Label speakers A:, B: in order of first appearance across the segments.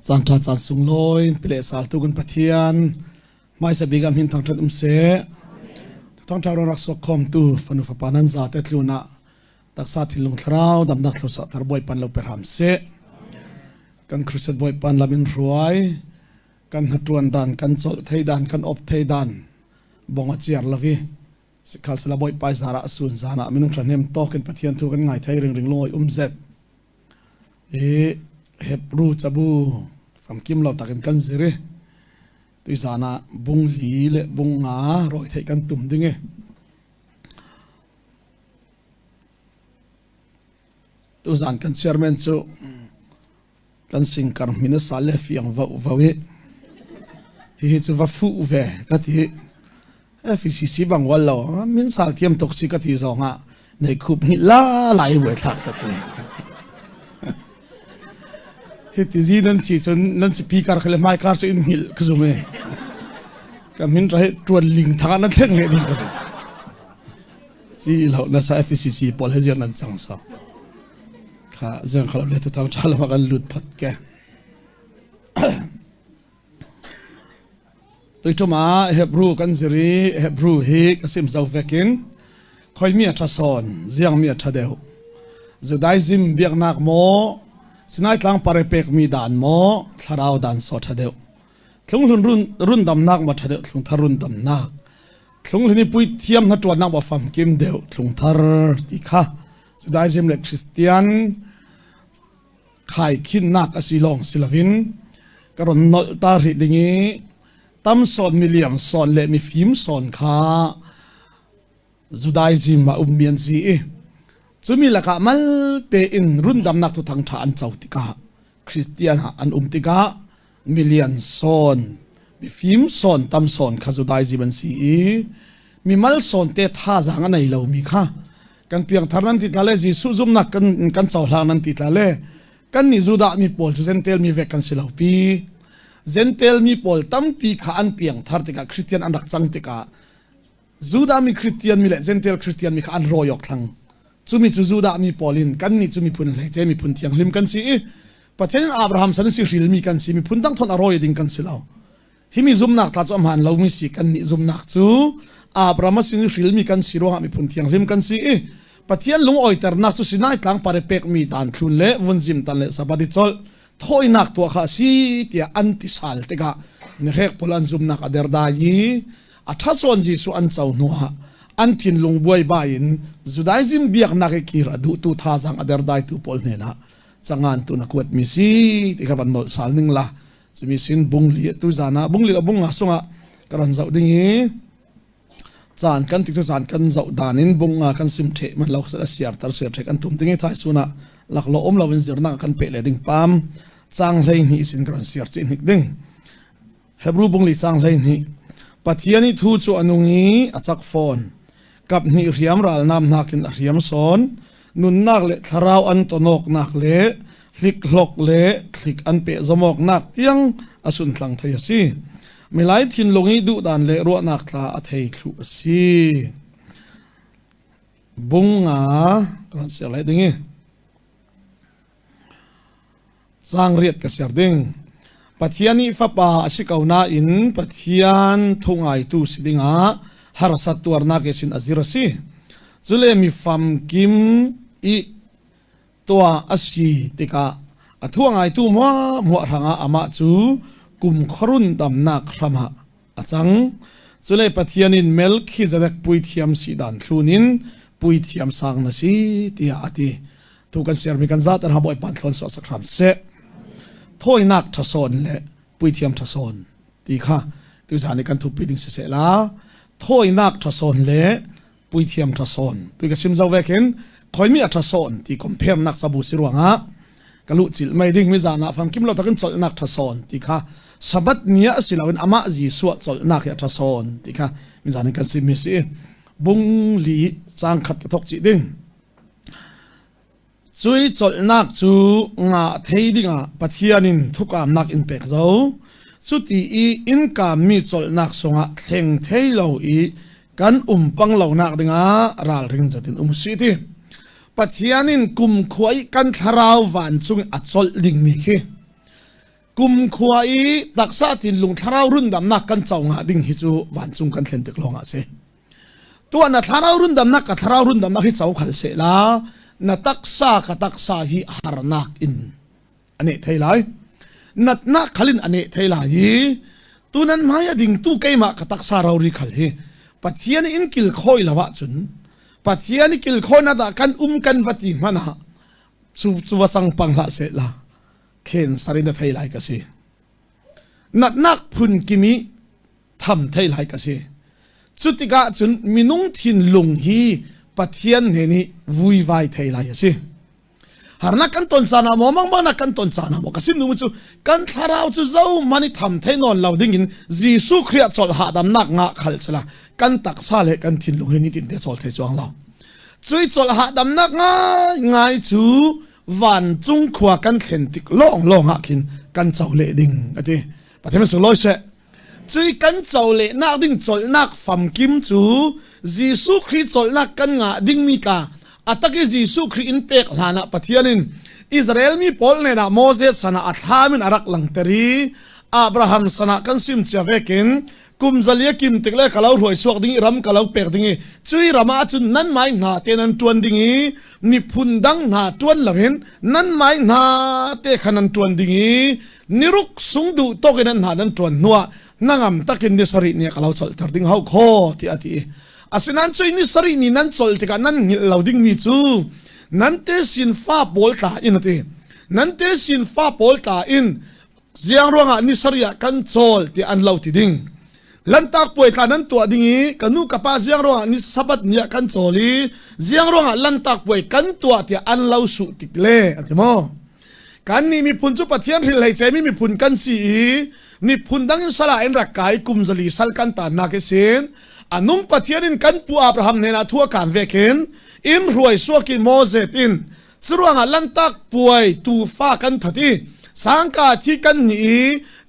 A: Caan ṭha caan sunglawi pile saltu kan Pathian hmaisa bik ah min thangṭhat um seh. Thangṭha ro rak sok khawmtu fanu fapa nan za te tlun ah taksa thinlung thlarau damnak thluachuah thar Bawipa lo pe hram seh. Kan Christian Bawipa lam in hruai kan hnaṭuan dan kan colh thei dan kan op thei dan bong a ciar lovi Sikhalsehla Bawipa zar ah sun zan ah minung ṭhahnem tawk in Pathian thu kan ngai thei ringring lungawi um zet. I Hebrew cabu famkim lo takin kan zir i tui zan ah bung li le bung nga rawi theih kan tum ding i tuzan kan chairman cu kan singkar hmin a sal le fiang vo vo i hihi cu va fuh ve ka ti. FCC bang wal lo min sal thiam tuk si ka ti zong ah nei khup ni la lai buai thlak sat ni hi ti zi nan si cun nan si pi kar khale mai kar su in hil ka zum e ka min ra tuan ling thang nan thleng le ding ka zum si lo na sa FCC pawl he zian nan chang so kha zeng khalo le tu thang tha lo kan lut phat ke. Tuitum ah Hebrew kan zir i Hebrew hi ka sim zo vekin khoimi a ṭha sawn, ziangmi a ṭha deuh. Judaism biaknak maw, Sinai tlang pare pekmi dan maw, thlarau dan saw ṭha deuh. Thlunghlun run, rundamnak maw ṭha deuh, thlungthar rundamnak. Thlunghlun i puithiam hna ṭuannak maw famkim deuh, thlungthar ti kha Judaism le Christian khaikhinnak a si lawng si loin ka ron nolh ta rih ding i tam sawn mi liang sawn le mi fim sawn kha Judaism ah ummi an si i cumi lakah mal tein rundamnak tu thang ṭha an co tikah Christian ah an um tikah milian sawn mi fim sawn tam sawn kha Judaism an si i mi mal sawn te thazaang a nei lomi kha kan piangthar nan ti tla le Jesuh zumnak kan kan cohlang nan ti tla le kan nih Judah mi pawl cu Gentile mi vek kan si lo pi. Gentile mi pawl tampi kha an piangthar tikah Christian an rak cang tikah Judah mi Christian mi le Gentile Christian mi kha an rawi awk thlang. Cumi cu Judah mi pawl in kan nih cu miphun hleice miphun thianghlim kan si i Pathian in Abraham san si hrilmi kan si miphun dang thon a rawi ding kan si lo. Hi mi zumnak tla cu a hmaan lomi si kan nih zumnak cu Abraham sin i hrilmi kan si ruangah miphun thianghlim kan si i Pathian lungawiternak cu Sinai tlang pare pekmi dan thlun le vunzim tan le sabbath i colh thawinak tuah kha a si tiah an ti sal tikah mihrek pawl an zumnak a der dai i a ṭhasawn Jesuh an co hnuah an thinlung buaibai in Judaism biaknak i kir a duhtu thazaang a derdaitu pawl hnenah cangan tu na kuatmi si ti kha van nolh sal ning la. Cumi sin bung li tu zan ah bung li bung nga sungah ka ron zoh ding i caan kan tik cu caan kan zoh dan in bung nga kan sim the man lo sa siar tar siar the kan tum ding i thai suna lak lo om lo in zirna kan pe le ding pam chang hlei hnih sin ka ron siar chi hnik ding. Hebrew bung li chang hlei hnih. Pathian i thu cu a nung i a cak fawn. Kap hnih hriam ral nam nakin a hriam sawn. Nunnak le thlarau an tonawknak le hlikhlok le thlik an peh zamawknak tiang a suntlang thei a si. Milai thinlung i duhdan le ruahnak tla a thei thlu a si. Bung nga kan siar lai ding i Caang riat ka ser ding. Pathian nih fapa a si ko nain Pathian thu ngaitu si dingah harsat tuarnak i sin a zir a si. Cule mi famkim i tuah a si tikah a thu ngaitu muahmuah hrangah amah cu kum khuarun damnak hram ah a cang. Cule Pathian in Melkhizedek puithiam si dan thlun in puithiam sang na si tiah a ti. Tu kan sermi kan zat an ha Bawipa thlawn suah sak hram seh. Thawinak ṭhasawn le puithiam ṭhasawn ti kha tuzan i kan thupi ding siseh la. Thawinak ṭhasawn le puithiam ṭhasawn tu ka sim zo ve khin khoimi a ṭhasawn ti compare nak sabu si ruangah ka luh cil mai ding mi zan ah famkim lo takin colhnak ṭhasawn ti kha Sabbath ni ah si loin amah Jesuh colhnak hi a ṭhasawn ti kha mi zan in kan sim mi si. Bung li cang khat ka thok chih ding. Cui colhnak cu nga thei dingah Pathian in thukamnak in pek zo. Cuti i innkaammi colhnak sungah thleng thei lo i kan um pang lonak dingah ralring zat in um si ti. Pathian in kumkhua i kan thlarau vancung i a colh dingmi khi kumkhua i taksa thinlung thlarau rundamnak kan co ngah ding hi cu vancung kan thlen tik lawngah a si. Tuah na thlarau rundamnak ka thlarau rundamnak hi co khal seh la na taksa ka taksa hi harnak in a neh thei lai. Natnak khal in a neh thei lai i tu nan hmai a ding tu keimah ka taksa rori khal hi Pathian in kil khawi lo ahcun Pathian i kil khawinak dah kan um kan va ti hmanh ah cu cu va sang pang hlah seh la khen sarin a thei lai ka si. Natnak phun kimi tham thei lai ka si. Cu tikah cun minung thinlung hi Pathian he nih vuivai thei lai a si. Harnak kan ton caan ah maw mangmangnak kan ton caan ah maw ka sim duhmi cu kan thlarau cu zohmanh i tham thei nawn lo ding in Jesuh Khrih ah cawlh hahdamnak ngah khal sila kan taksa le kan thinlung hi nitin te cawl thei chuang lo. Cui cawlh hahdamnak ngai ngai cu vancung khua kan thlen tik lawng lawng ah khin kan co leh ding ati. Pathian sunglawi seh. Cui kan co lehnak ding colhnak famkim cu Jesuh Khrih colhnak kan ngah dingmi tla a tak i Jesuh Khrih in pek hlan ah Pathian in Israel mi pawl nen ah Moses sana a thlam in a rak langter i Abraham sana kan sim cia vekin kum zalia kim tik le ka lo hruai suak ding i ram ka lo pek ding i cui ram ah cun nan mai hna te nan tuan ding i miphun dang hna tuan loin nan mai hna te kha nan tuan ding i niruk sung duh tawk in an hna nan ṭuan hnuah nangam takin ni sarih ni a ka lo colhter ding hau khaw tiah a ti. Asinain cui ni sarih ni nan colh tikah nan hngilh lo dingmi cu nan te sin fa pawl tla in a ti. Nan te sin fa pawl tla in ziang ruangah ni sarih ah kan cawl tiah an lo ti ding. Lantak puai tla nan tuah ding i ka nu ka pa ziang ruangah ni sabat ni ah kan cawl i ziang ruangah lantak puai kan tuah tiah an lo suh tik le a ti maw? Kannih miphun cu Pathian hrilhhlei cemi miphun kan si i miphun dang in sal ah in rak kai kum zali sal kan tannak hi sin a nung Pathian in kan pu Abraham hnenah thu a kaan vek in in hruai suak i Moses in curuangah lantak puai tuufa kan that i sangka thi kan nih i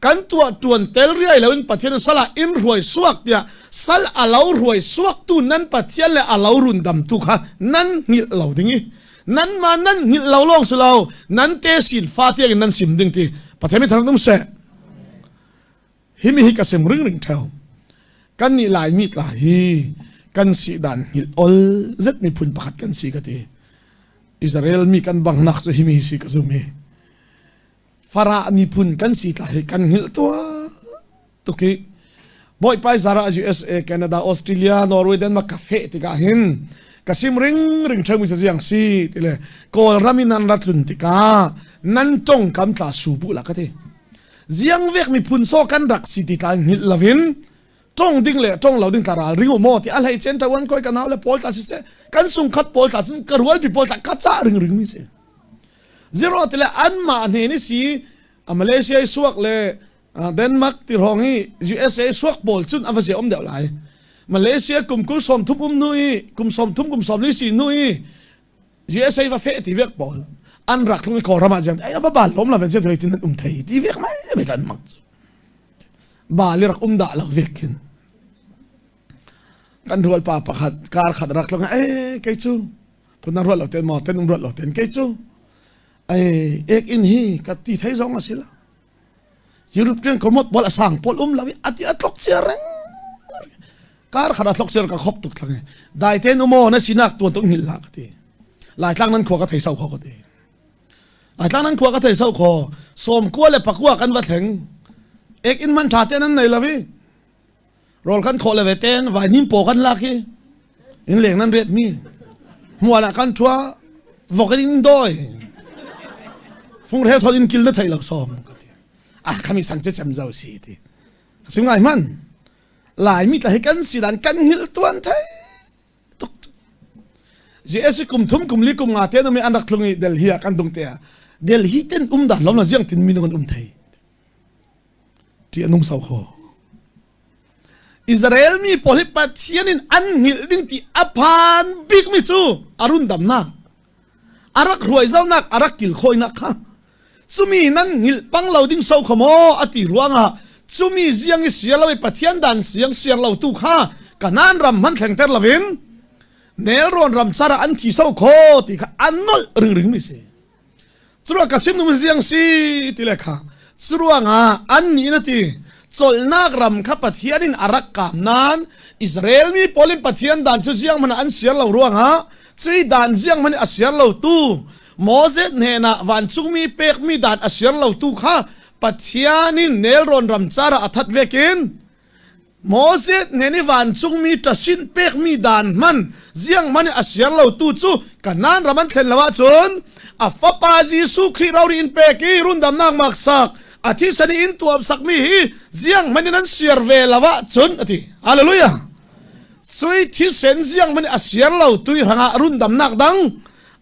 A: kan tuah tuan tel riai loin Pathian sal ah in hruai suak tiah sal a lo hruai suaktu nan Pathian le a lo rundamtu kha nan hngilh lo ding i nanmah nan hngilh lo lawng si lo nan te sin fa tiang in nan sim ding ti Pathian mi thang um seh hi mi hi ka sim ring ring theo kan nih lai mi tla hi kan si dan hngilh ol zet miphun pakhat kan si ka ti Israel mi kan bang nak cu hi mi si ka zum hi Farah miphun kan si tla hi kan hngilh tua tuk i Bawipa zara USA, Canada, Australia, Norway, Denmark ka feh tikah hin ka sim ring ring ṭheu mi ziang si ti le Kawlram in nan rat tlun tikah nan tong kam tla su bu la ka ti. Ziang vek miphun so kan rak si ti tla hngilh lovin tong ding le tong lo ding tla ral ring u maw ti a hlei chen ṭawan koi ka nau le pawl tla si se kan sung khat pawl tla cun ka rual pi pawl tla ka ca ring ring mi si. Zero ti le an mah hne ni si a Malaysia i suak le Denmark ti hrawng i USA suak pawl cun a va zia um deuh lai. Malaysia kum kul sawm thum um nu i kum sawm thum kum sawm li si nu i USA va fe ti vek pawl an rak thlung i Kawlram ah jiang ai va bal lom la ven siam tin an um thei ti vek mai mai tan mang cu ba li rak um dah lo vek khin kan rual pa pakhat kar khat rak tlung eh kei cu phun ruat lo ten maw ten um ruat lo ten kei cu ai ek in hi ka ti thei zong a si la European komot bol a sang pawl um lo i ati a tlok cia reng kar khat a tlok cia ka khop tuk thlang dai ten umo na sinak tuan tuk hngil la ka ti laitlang nan khua ka thei sau kho ka ti laitlang nan khua ka thei sau kho sawm kua le pakua kan va thleng ek in man tha te nan nei lo i Rawl kan khawh le ve ten vai nim paw kan lak hi in leng nan riat mi hmual ah kan thua vok in doi fung rel thon in kil na thei lo som ka ti ah khami sang che chem zo si ti sim ngai man lai mi tla hi kan si dan kan hil tuan thei tuk JS kum thum kum li kum nga te no mi an rak thlung i Delhi ah kan dung te ah Delhi ten um dan lom la jiang tin mi nung an um thei Ṭih a nung sau kho. Israel mi pawl hi Pathian in an hngilh ding ti a phan bikmi cu a rundamnak, a rak hruaizonak, a rak kilkhawinak kha cumi nan hngilh pang lo ding so kho maw a ti ruangah cumi ziang i siar lo i Pathian dan siang siar lo tu kha Kanaan ram hman thlengter loin. Nelrawn ramcar ah an thi so kho ti kha an nolh ringring mi si. Curuang ka sim nung ziang si ti le kha curuangah an nih na ti colnak ram kha Pathian in a rak kaam nain Israel mi pawl in Pathian dan cu ziang hmanh an siar lo ruangah cui dan ziang hmanh a siar lo tu Moses hnenah vancungmi pekmi dan a siar lo tu kha Pathian in nelrawn ramcar ah a that vekin Moses hnen i vancungmi ṭasin pekmi dan hman ziang hmanh a siar lo tu cu Kanaan ram an thlen lo ahcun a fapa Jesuh Khrih rori in pek i rundamnak maksak a thisen i in tuam sakmi hi ziang hmanh in an siar ve lo ahcun a ti. Hallelujah. Sui thisen ziang hmanh a siar lo tui hrangah rundamnak dang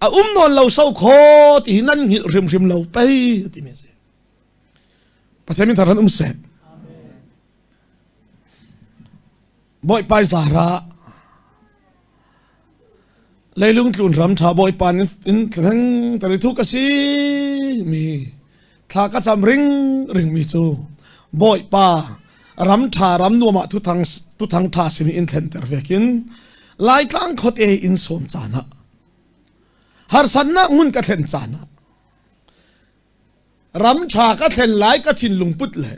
A: a um nawn lo so kho ti hi nan hngilh hrimhrim lo pei ti mi a si. Pathian min thar han um seh. Bawipa zara leilung tlun ram tha Bawipa in thleng tari thu ka si mi thla ka cam ring ring mi cu Bawipa ram tha ram nuam ah thuthang tuthang tha sin in thlen ter vekin Laitlang khote in sawm caan ah harsatnak hmun ka thlen caan ah Ram ṭha ka thlen lai ka thinlung put le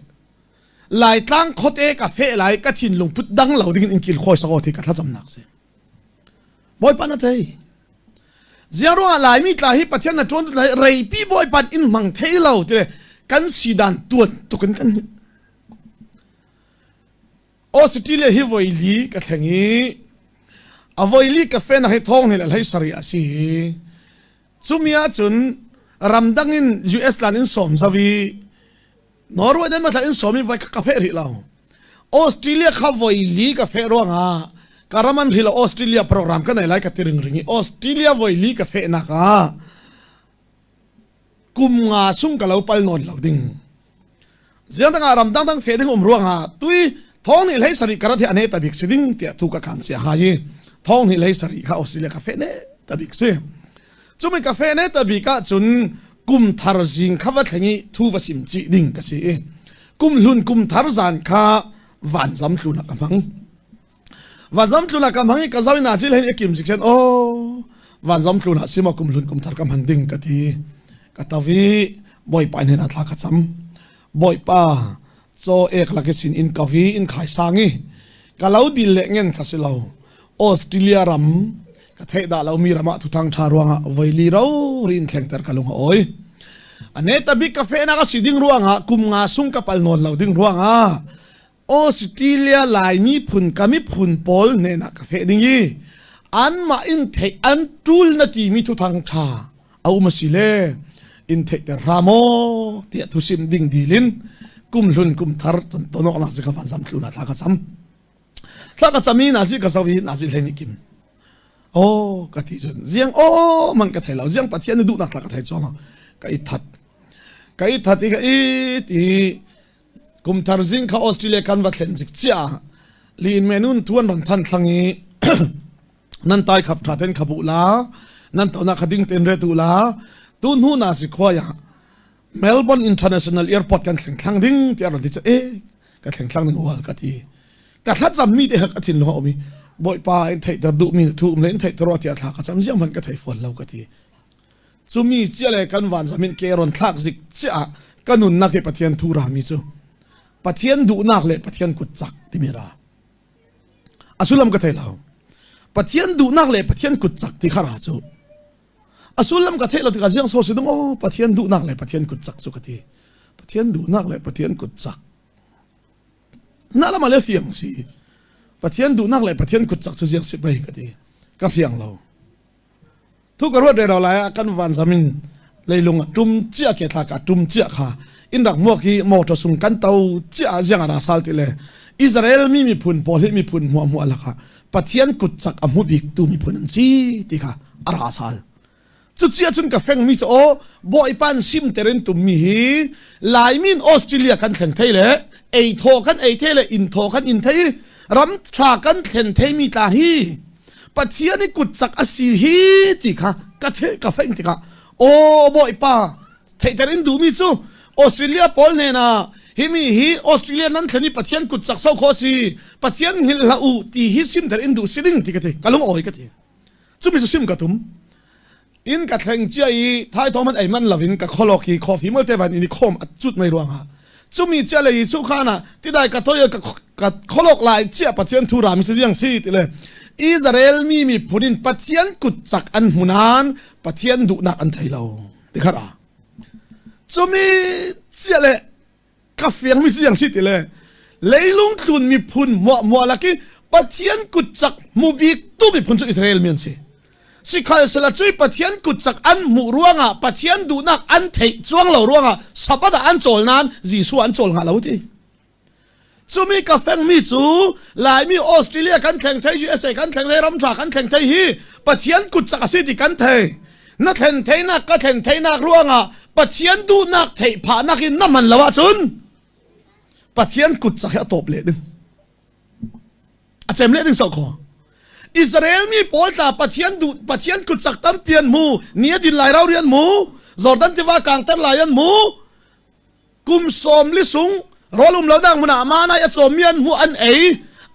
A: Laitlang khuate ka feh lai ka thinlung put dang lo ding in kil khawi sakaw ti ka thlacamnak si. Bawipa na thei. Ziang ruangah Laimi tla hi Pathian na ṭuan lai reipi Bawipa in hmang thei lo ti kan si dan tuan tuk in kan Australia hi voi li ka thleng i a voi li ka fe nak hi thong hnih le hlei sarih a si. Cumi ahcun ramdang in US lan in sawm zau i Norway Denmark thla in sawm i voi ka feh rih lo. Australia kha voi li ka feh ruangah ka ram an rilo Australia program ka nei lai ka ti ringring i Australia voi li ka feh nak ah kum nga sung ka lo pal nawn lo ding. Ziang dang ah ram dang dang fe ding um ruangah tui thong nih hlei sarih karat hi ane tabik si ding tiah tu ka kam cia hai i thong nih hlei sarih kha Australia ka fe ne tabik si. Cumi ka fe ne tabik ah cun kum thar zing kha va thleng i thu va sim chih ding ka si i kum hlun kum thar zan kha vanzam tlun ah ka hmang. Vanzam tlun ah ka hmang i ka zau in a cil hen i kim sik sen o vanzam tlun ah sima kum hlun kum thar ka hman ding ka ti ka tavi bawipa hnen ah thla ka cam bawipa chaw ek lak sin in kavi in khai sangi ka lo dil le ngen ka si lo Australia ram ka theih dah lo mi ram ah thuthang tha ruangah voili ro rin thlengter ka lung a oi ane tabik ka fe na ka si ding ruangah kum nga sung ka pal nawn lo ding ruangah Australia Laimi phun ka miphun pawl hnenah ka feh ding i anmah in theih an ṭul na timi thuthang ṭha a um a si le in theihter hra maw tiah thusim ding dilin kum hlun kum thar tonok nak si ka van zam thlu na thla ka cam thla ka cam i na si ka zo i na si hlei nih kim oh ka ti cun ziang oh man ka thei lo ziang pathian na duhnak thla ka thei chuang lo ka i that ka i that i ka i ti Kumthar zing kha Australia kan va thlen zik chia lin menun tuan ran than thlang i nan tai khap tha ten khabu la nan to na khading ten re tu la tu hnu na si khwa ya Melbourne International Airport kan thleng thlang ding ti aron ti cha e ka thleng thlang ding wal ka ti ka thla cham mi te hak athin lo omi boipa in thei ter du mi thu um le in thei ter ti thla ka cham ziang man ka thei fon lo ka ti Cumi cia le kan vanzam in ke ron thlak zik cia ka nunnak hi Pathian thu rami cu Pathian duhnak le Pathian kut cak timi ra. A sullam ka thei lo. Pathian duhnak le Pathian kut cak ti kha ra cu. A sullam ka thei lo tikah ziang so si ding aw Pathian duhnak le Pathian kut cak cu ka ti. Pathian duhnak le Pathian kut cak. Na lama le fiang si. Pathian duhnak le Pathian kut cak cu ziang si pei ka ti. Ka fiang lo. Thu ka ruat rero lai ah kan vanzam in leilung ah tum cia ke thla ka tum cia kha in rak muak hi motor sung kan to cia ziang ara sal ti le Israel mi miphun pawl hi miphun hmuah hmuah laka Pathian kut chak a hmu bik tu miphun an si ti kha ara sal cu cia cun ka feng mi cu aw bawipan sim terin tum mi hi Laimin Australia kan thleng thei le ei thaw kan ei thei le inn thaw kan in thei ram tha kan thlen thei mi tla hi Pathian i kut cak a si hi ti kha ka theih ka feih tikah aw bawipa theihter in duhmi cu Australia pawl hnenah himi hi Australia nan thlen i Pathian kut cak so kho si Pathian hngilh hlah u ti hi simter in duh si ding ti ka ti ka lung awi ka ti. Cumi cu sim ka tum. In ka thleng cia i thaithawm han ei man lovin ka kholok hi coffee multe van in i khom a cut mai ruangah cumi cia le Jesuh khan ah tidai ka toi ka ka kholok lai cia Pathian thu rami si ziang si ti le Israel mi miphun in Pathian kut cak an hmunan Pathian duhnak an thei lo ti kha ra cumi cia le ka fiangmi cu yang si ti le leilung tlun miphun muah muah lak i Pathian kut cak hmu bik tu miphun cu Israel mi an si. Sikhal sela cui Pathian kut cak an hmuh ruangah Pathian duhnak an theih cuang lo ruangah Sabbath ah an cawl nain Jesuh an cawl hnga lo ti. Cumi ka fengmi cu Laimi Australia kan thleng thei USA kan thleng thei ramtha kan thleng thei hi Pathian kut cak a si ti kan thei. Na thlen theinak ka thlen theinak ruangah Pathian duhnak theih phahnak in na hman lo ahcun Pathian kut cak hi a tawp leh ding. A cem leh ding so kho. Israel mi pawl tla Pathian duh Pathian kut cak tampi an mu ni a din lai rau rian mu Jordan tiva kangter lai an mu kum sawm li sung rawl um lonak hmun ah amah a cawmmi an hmuh an ei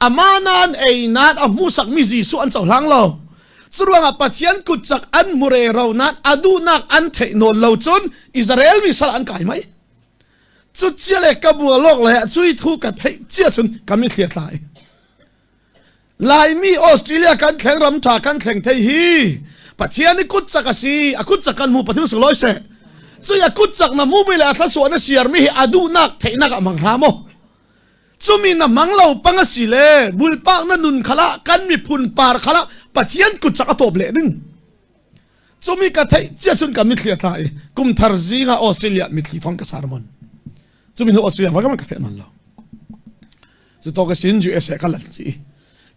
A: amah an ei nain a hmuhsakmi Jesuh an cohlang lo curuangah Pathian kut cak an hmu rero nain a duhnak an theih nawn lo cun Israel mi sal an kai mai cu cia le ka bua lok le cui thu ka theih cia cun ka mithli a tla i Laimi Australia kan thleng ram tha kan thleng thei hi Pathian i kut cak a si a kut cak kan hmu Pathian sung loi seh cui a kut cak na hmu mi le a thla na siar mi hi a duhnak theihnak ah mang hna maw cumi na mang lo pang a si le bulpak na nun khala kan miphun par khala Pathian kut cak a tawp leh ding cumi ka theih cia cun ka mithli a tla i kum thar zing ah Australia mithli thong ka sar mon cumi nu Australia va ka fe non lo Cu to ka sin USA ka lan si.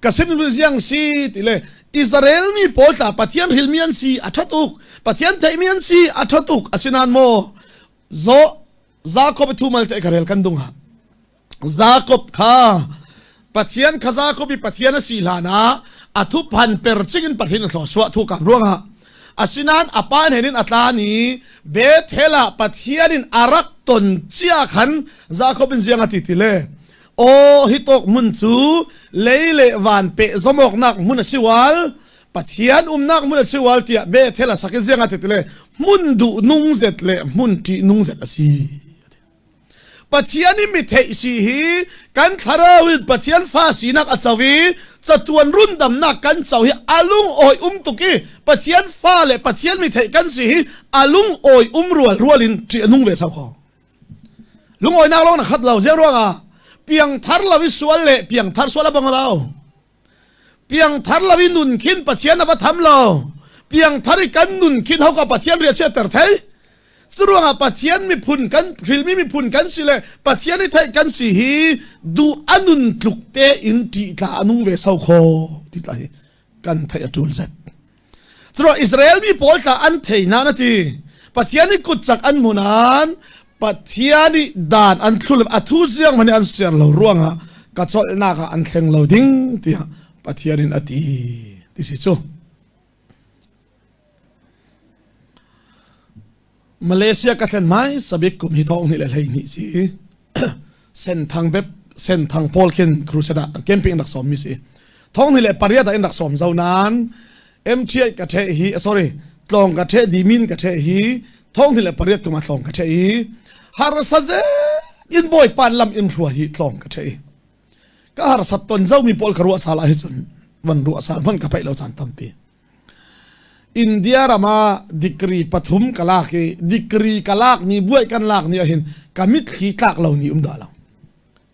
A: Ka sim ziang si ti le Israel mi pawl tla Pathian hril mi an si a tha tuk. Pathian theih mi an si a tha tuk. Asinan maw zo Jacob thu mal te ka rel kan dung ha. Jacob kha Pathian kha Jacob i Pathian a si hlan ah a thu phan per ching in Pathian a thlo suah thu kam ruangah asinan a pa hnen in a tlan i Bethel ah Pathian in a rak ton cia khan Jacob in ziang a ti ti le Aw hi tawk hmun cu lei le van peh zawmawknak hmun a si wal Pathian umnak hmun a si wal tiah Bethel a sak i ziang a ti le hmun duh nung zet le hmun ṭih nung zet a si. Pathian i mi theih si hi kan thlarau in Pathian fa sinak a co i catuan rundamnak kan co hi a lung awi um tuk i Pathian fa le Pathian mi theih kan si hi a lung awi um rual rual in ṭih a nung ve sau ko. Lungawinak lawng na khat lo ziang ruangah piangthar lo i sual le piangthar sual a bang lo. Piangthar lo i nun khin Pathian a va tham lo. Piangthar i kan nun khin hoka Pathian ria chiatter thei. Curuangah Pathian miphun kan hrilmi miphun kan si le Pathian i theih kan si hi duh a nun tluk te in ṭih tla a nung ve so kho ti tla hi kan theih a ṭul zet. Curuang Israel mi pawl tla an thei na na ti. Pathian i kut cak an hmu nain Pathian i dan an thlul a thu ziang man an siar lo ruangah ka cawlhnak ah an thleng lo ding tiah Pathian in a ti ti si cu. Malaysia ka thlen mai sabik kum hi thong ni le hlei ni si senthang bep senthang pawl khin crusade ah camping rak som mi si thong ni le pariat ah in rak som zo nan MTI ka the hi sorry tlong ka the dimin ka the hi thong ni le pariat kuma tlong ka the hi har sa ze in boy pan lam in rua hi tlong ka the ka har sat ton zo mi pawl ka ruah sala hi chun van ruah sal man ka pai lo chan tampi India ram ah degree pathum ka lak i degree ka lak ni buai kan lak ni ahhin ka mitthli tlak lo ni um dah lo.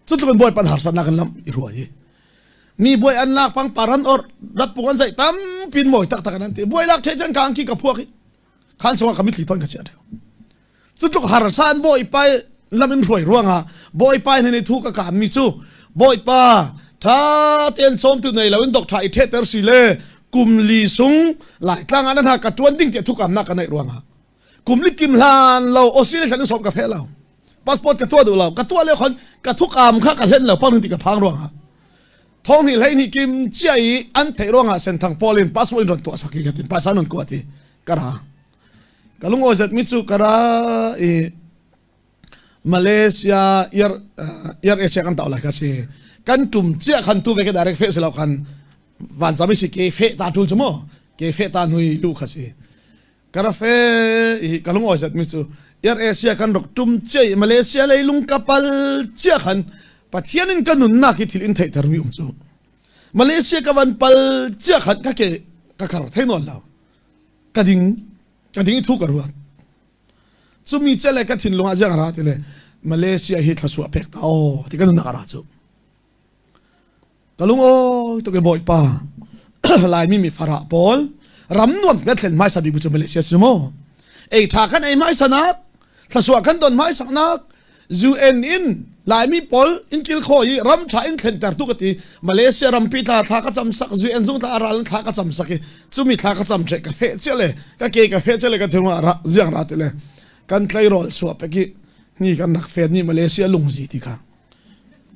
A: Cu tluk in bawipa harsatnak kan lam i ruai i mi buai an lak pangpar an or ratpung an zaih tampin mawi taktak an ti buai lak the chan ka angki ka phuak i khan sungah ka mitthli ton ka chia theo. Cutluk harsa an bawipa lam in hruai ruangah bawipa hin i thu ka kaam mi cu bawipa tha tein sawmtu nei lo in dok tha i thehter si le kum li sung laitlang ah nan ha ka tuan ding tiah thukamnak ka neih ruangah kum li kim hlan lo Australia thlan in sawm ka fe lo passport ka tuah duh lo ka tuah le khon ka thukam kha ka hlen lo pang ti ka phang ruangah thong ni hlei ni kim chia i an theih ruangah senthang paul in passport in ron tuah saki ka tin paisa non kuat i ka ra Ka lungawi zatmi cu ka ra i Malaysia Air Air Asia kan tau lai ka si. Kan tum cia khan tu ve ke direct fe si lo khan van zami si ke fe ta tul chu mo. Ke fe ta hnui lu kha si. Karafe i ka lung awi zat mi cu Air Asia kan rak tum cia i Malaysia lei lung ka pal cia khan Pathian in ka nunnak hi thil in theihter mi um cu. Malaysia ka van pal cia khan ka ke ka khar thei nawn lo. Ka ding ka ding i thu ka ruat. Cumi ce le ka thinlung ah ziang ra ti le Malaysia hi thlasua pek ta aw ti ka nunnak a ra cu. Ka lung awi tuk i Bawipa Laimi mi farah pawl ram nuam kan thlen hmaisa bik cu Malaysia si maw? Ei tha kan ei hmaisa nak thlasua kan don hmaisa nak UN in Laimi pawl in kil kho i ram tha in thlenter tu ka ti Malaysia rampi tla thla ka cam sak UN zung tla ral thla ka cam sak i cumi thla ka cam the ka fe chia le ka ke ka fe chia le ka thung ra ziang ra ti le kan tleirawl suah pek i ni kan rak fen ni Malaysia lungzi ti kha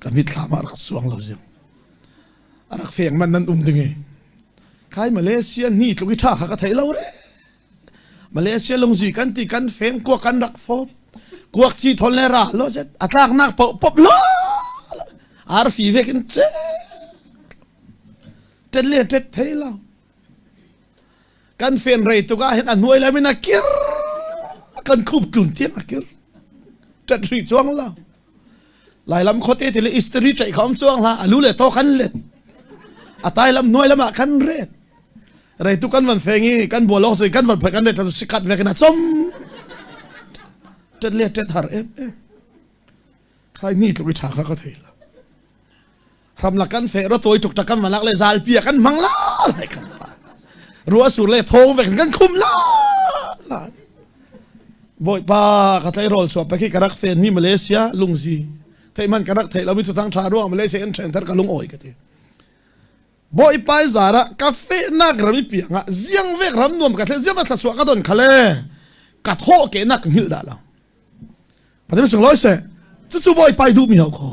A: ka mitthlam ah rak suang lo ziang a rak feng man nan um ding i khai Malaysia ni tluk i tha kha ka thei lo re Malaysia lungzi kan ti kan feng kuak kan rak fop kuak ci thol le ra lo zet a tlak nak po pop lo arfi vek in che tet le tet thei lo Kan fen rei tuk ah hin a hnuai lam in a kir. Kan khup tlun tiang a kir. Ṭat ri cuang lo. Lailam khuate ti le istiri ṭaih kha um cuang hlah. Alu le to kan let. A tai lam hnuai lam ah kan ret. Rei tu kan van feng i kan bual awk kan van phai kan ret sikat vek in a chom. Ṭet le ṭet har em em. Khai ni tluk i ṭha kha ka thei lo. Ramlak kan feh ro tawi tuk tak kan malak le zalpi ah kan hmang la lai kan pa. Ruah sur le thong vek kan khum la lai. Bawipa ka tleirawl chuah pe khi ka rak fen mi Malaysia lungzi thei man ka rak thei lo mi thuthang tha ruang Malaysia in then thar ka lung oi ka ti. Bawipa zara ka fe nak ram i piang ah ziang vek ram nuam ka thle ziang ka thla ka don khale ka tho ke nak hngil dah lo. Pathian sung loi se cucu Bawipa i duh mi ho kho.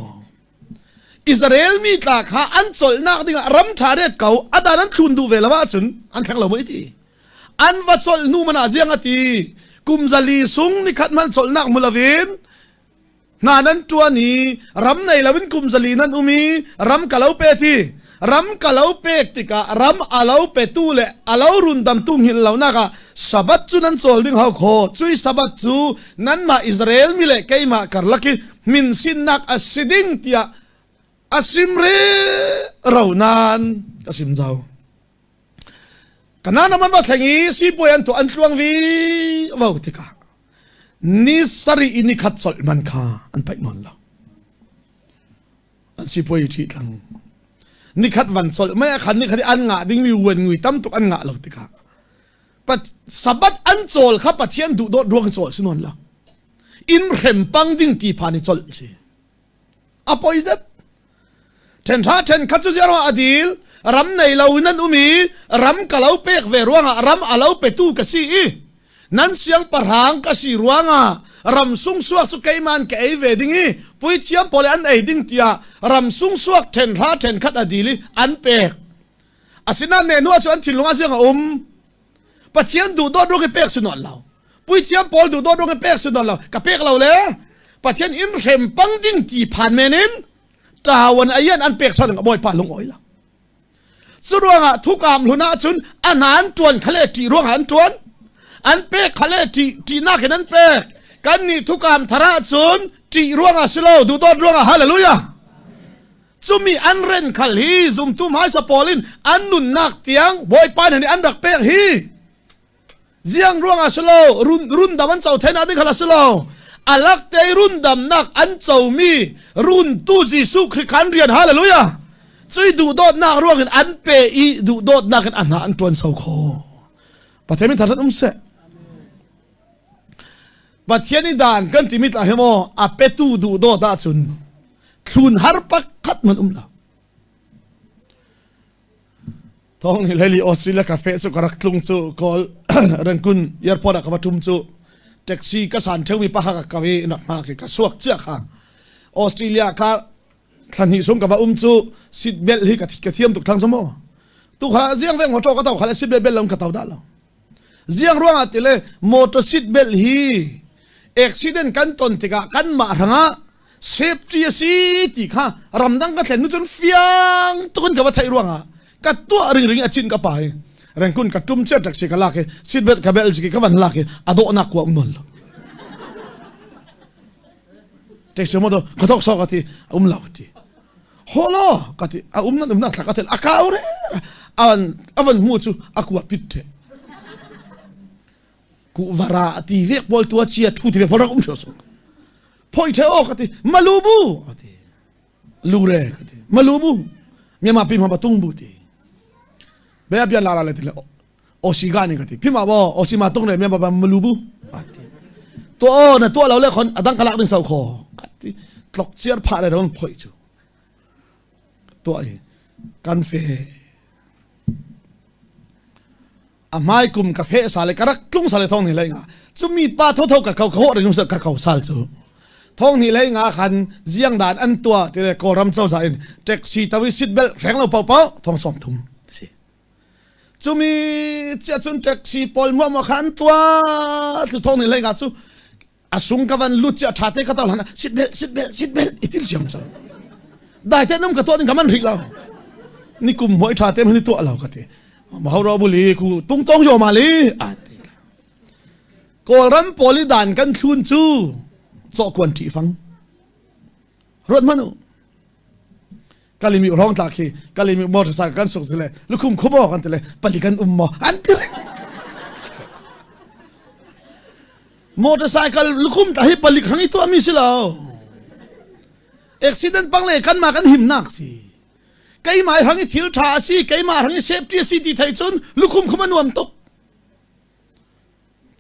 A: Israel mi tla kha an colhnak dingah ram ṭha ret ko a dan an thlun duh ve lo ahcun an thleng lo mei ti an va colh hnu man ah ziang a ti kum zali sung nikhat hmanh colhnak hmu loin hna nan ṭuan i ram nei loin kum zali nan um i ram ka lo pe ti ram ka lo pek tikah ram a lo petu le a lo rundamtu hngilh lonak ah Sabbath cu nan cawl ding hau kho cui Sabbath cu nanmah Israel mi le keimah karlak i minsinnak a si ding tiah a sim ro nain ka sim zau. Kanan aman va thleng i sipuai an tuah an tluang vi vo tikah ni sarih i ni khat colh man kha an paih nawn lo. An sipuai i ṭhi tlang. Nikhat van colh mai a khan nikhat i an ngah dingmi uan ngui tam tuk an ngah lo tikah Sabbath an cawl kha Pathian duhdawt ruang cawl si nawn lo. In hrem pang ding ti phan i colh si. A poi zet. Then tha then khat cu ziar a dil ram nei lo in an um i ram ka lo pek ve ruangah ram a lo petu ka si i nan siangpahrang ka si ruangah ram sungsuak cu keiman ka ei ve ding i puithiam pawl an ei ding tiah ram sungsuak then hra then khat a dil i an pek asinain ne hnu ah cu an thinlung ah ziang a um Pathian duhdawt ruang i pek si nawn lo puithiam pawl duhdawt ruang i pek si nawn lo ka pek lo le Pathian in hrem pang ding ti phan men in ṭawan ayan an pek than bawipa lung oi lo cu ruangah thukam hlun ah cun a hna an ṭuan khale ṭih ruangah an ṭuan an pek khale ṭih ṭihnak in an pek kan nih thukam thar ah cun ṭih ruangah si lo duhdawt ruangah hallelujah Cumi an ren khal hi zumtu hmaisa pawl in an nunnak tiang Bawipa nih an rak pek hi ziang ruangah si lo run rundam an co thenak ding khan a si lo alak te rundamnak an comi runtu Jesuh Khrih khan rian hallelujah cui duhdawtnak ruangin an pe i duhdawtnak in a hna an tuan so kho Pathian min thar um seh Pathian i dan kan timi tla hi maw a petu duhdawt ahcun thlun har pakhat man um lo thong ni leli Australia cafe cu ka rak tlung cu kawl Rangoon airport ah ka va tum cu taxi ka san theumi paha ka kawi nak ma ke ka suak chia kha Australia ka thlan hi sung ka va um cu seat belt hi ka ka thiam tuk thang mo tu kha ziang veng motor ka tau kha seat belt bel lo ka tau da lo Ziang ruangah tile motor seat belt hi accident kan ton tikah kan mah hrangah safety a si ti kha ramdang ka thlen nu cun fiang tukin ka va theih ruangah ka tuah ringring a chin ka pai. Rengkun ka tum cia taxi ka lak i seat belt ka bel ka van lak i a dawhnak kua um nawn lo. Taxi mo to ka thok sok ati um lo ti. Holo ka ti a um nan um nak thla ka tel a kau re avan avan mu chu a kua pit the. Ku vara ti vek pol tua chia thu ti ve pol rak um so. Phoi the o ka ti malubu ati. Lure ka ti malubu Myanmar pi ma tung bu ti. Be bia la la le ti le Osi ga ni ka ti phima bo osi ma tung le Myanmar ba malubu ati. To o na to lo le khon adang kalak ding sau kho ka ti tlok chiar pha le ron phoi chu. To ai kan fe a hmai kum ka fe sa le ka rak tlung sa le thong ni lei nga cumi pa tho tho ka kau ka ho ring ka kau sal chu thong ni lei nga khan ziang dan an tua ti le kawlram cozah in taxi tawi seat belt reng lo pau pau thong som thum si cumi chia chun taxi pawl mua mua khan tua thlu thong ni lei nga chu a sung ka van lut chia tha te ka tau hlan seat belt seat belt seat belt itil siam chang dai te num ka to ding ka man rik lo ni kum hoi tha te ni to lo ka ti ma ho ro buli ku tung tong yo ma li a ti kawlram poli dan kan thlun chu cho kuan thi fang ruat manu kalimi rong tla khi kalimi motorcycle kan suk zile lukhum khubo kan tile pali kan um mo an ti reng Motorcycle lukhum ta hi palik hrang i tuahmi si lo. Accident pang le kanmah kan himnak si. Keimah hrang i thil tha a si, keimah hrang i safety a si ti thei cun lukhum khum a nuam tuk.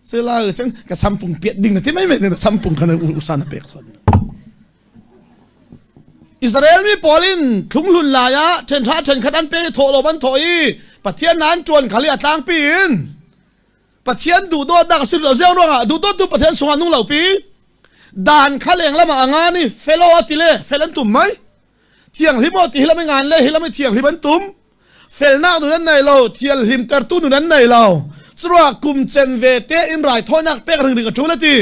A: Cula cun ka sampung piat ding na ti mai mai na sampung khan usa na pek thon. Israel mi pawl in thlunghlun lai ah ṭhenhra ṭhenkhat an pe thawh lo ban thawh i Pathian nan ṭuan khali a tlangpi in Pathian duhdawtnak a si lo ziang ruangah duhdawttu Pathian sungah nung lo pi dan kha leng lamah a ngan i felo a ti le fel an tum mai thianghlim aw ti hi lam i ngan le hi lam i thianghlim an tum felnak nun an nei lo thianghlim tertu nun an nei lo curuah kum cem ve te in raithawinak pek ringring a ṭul a ti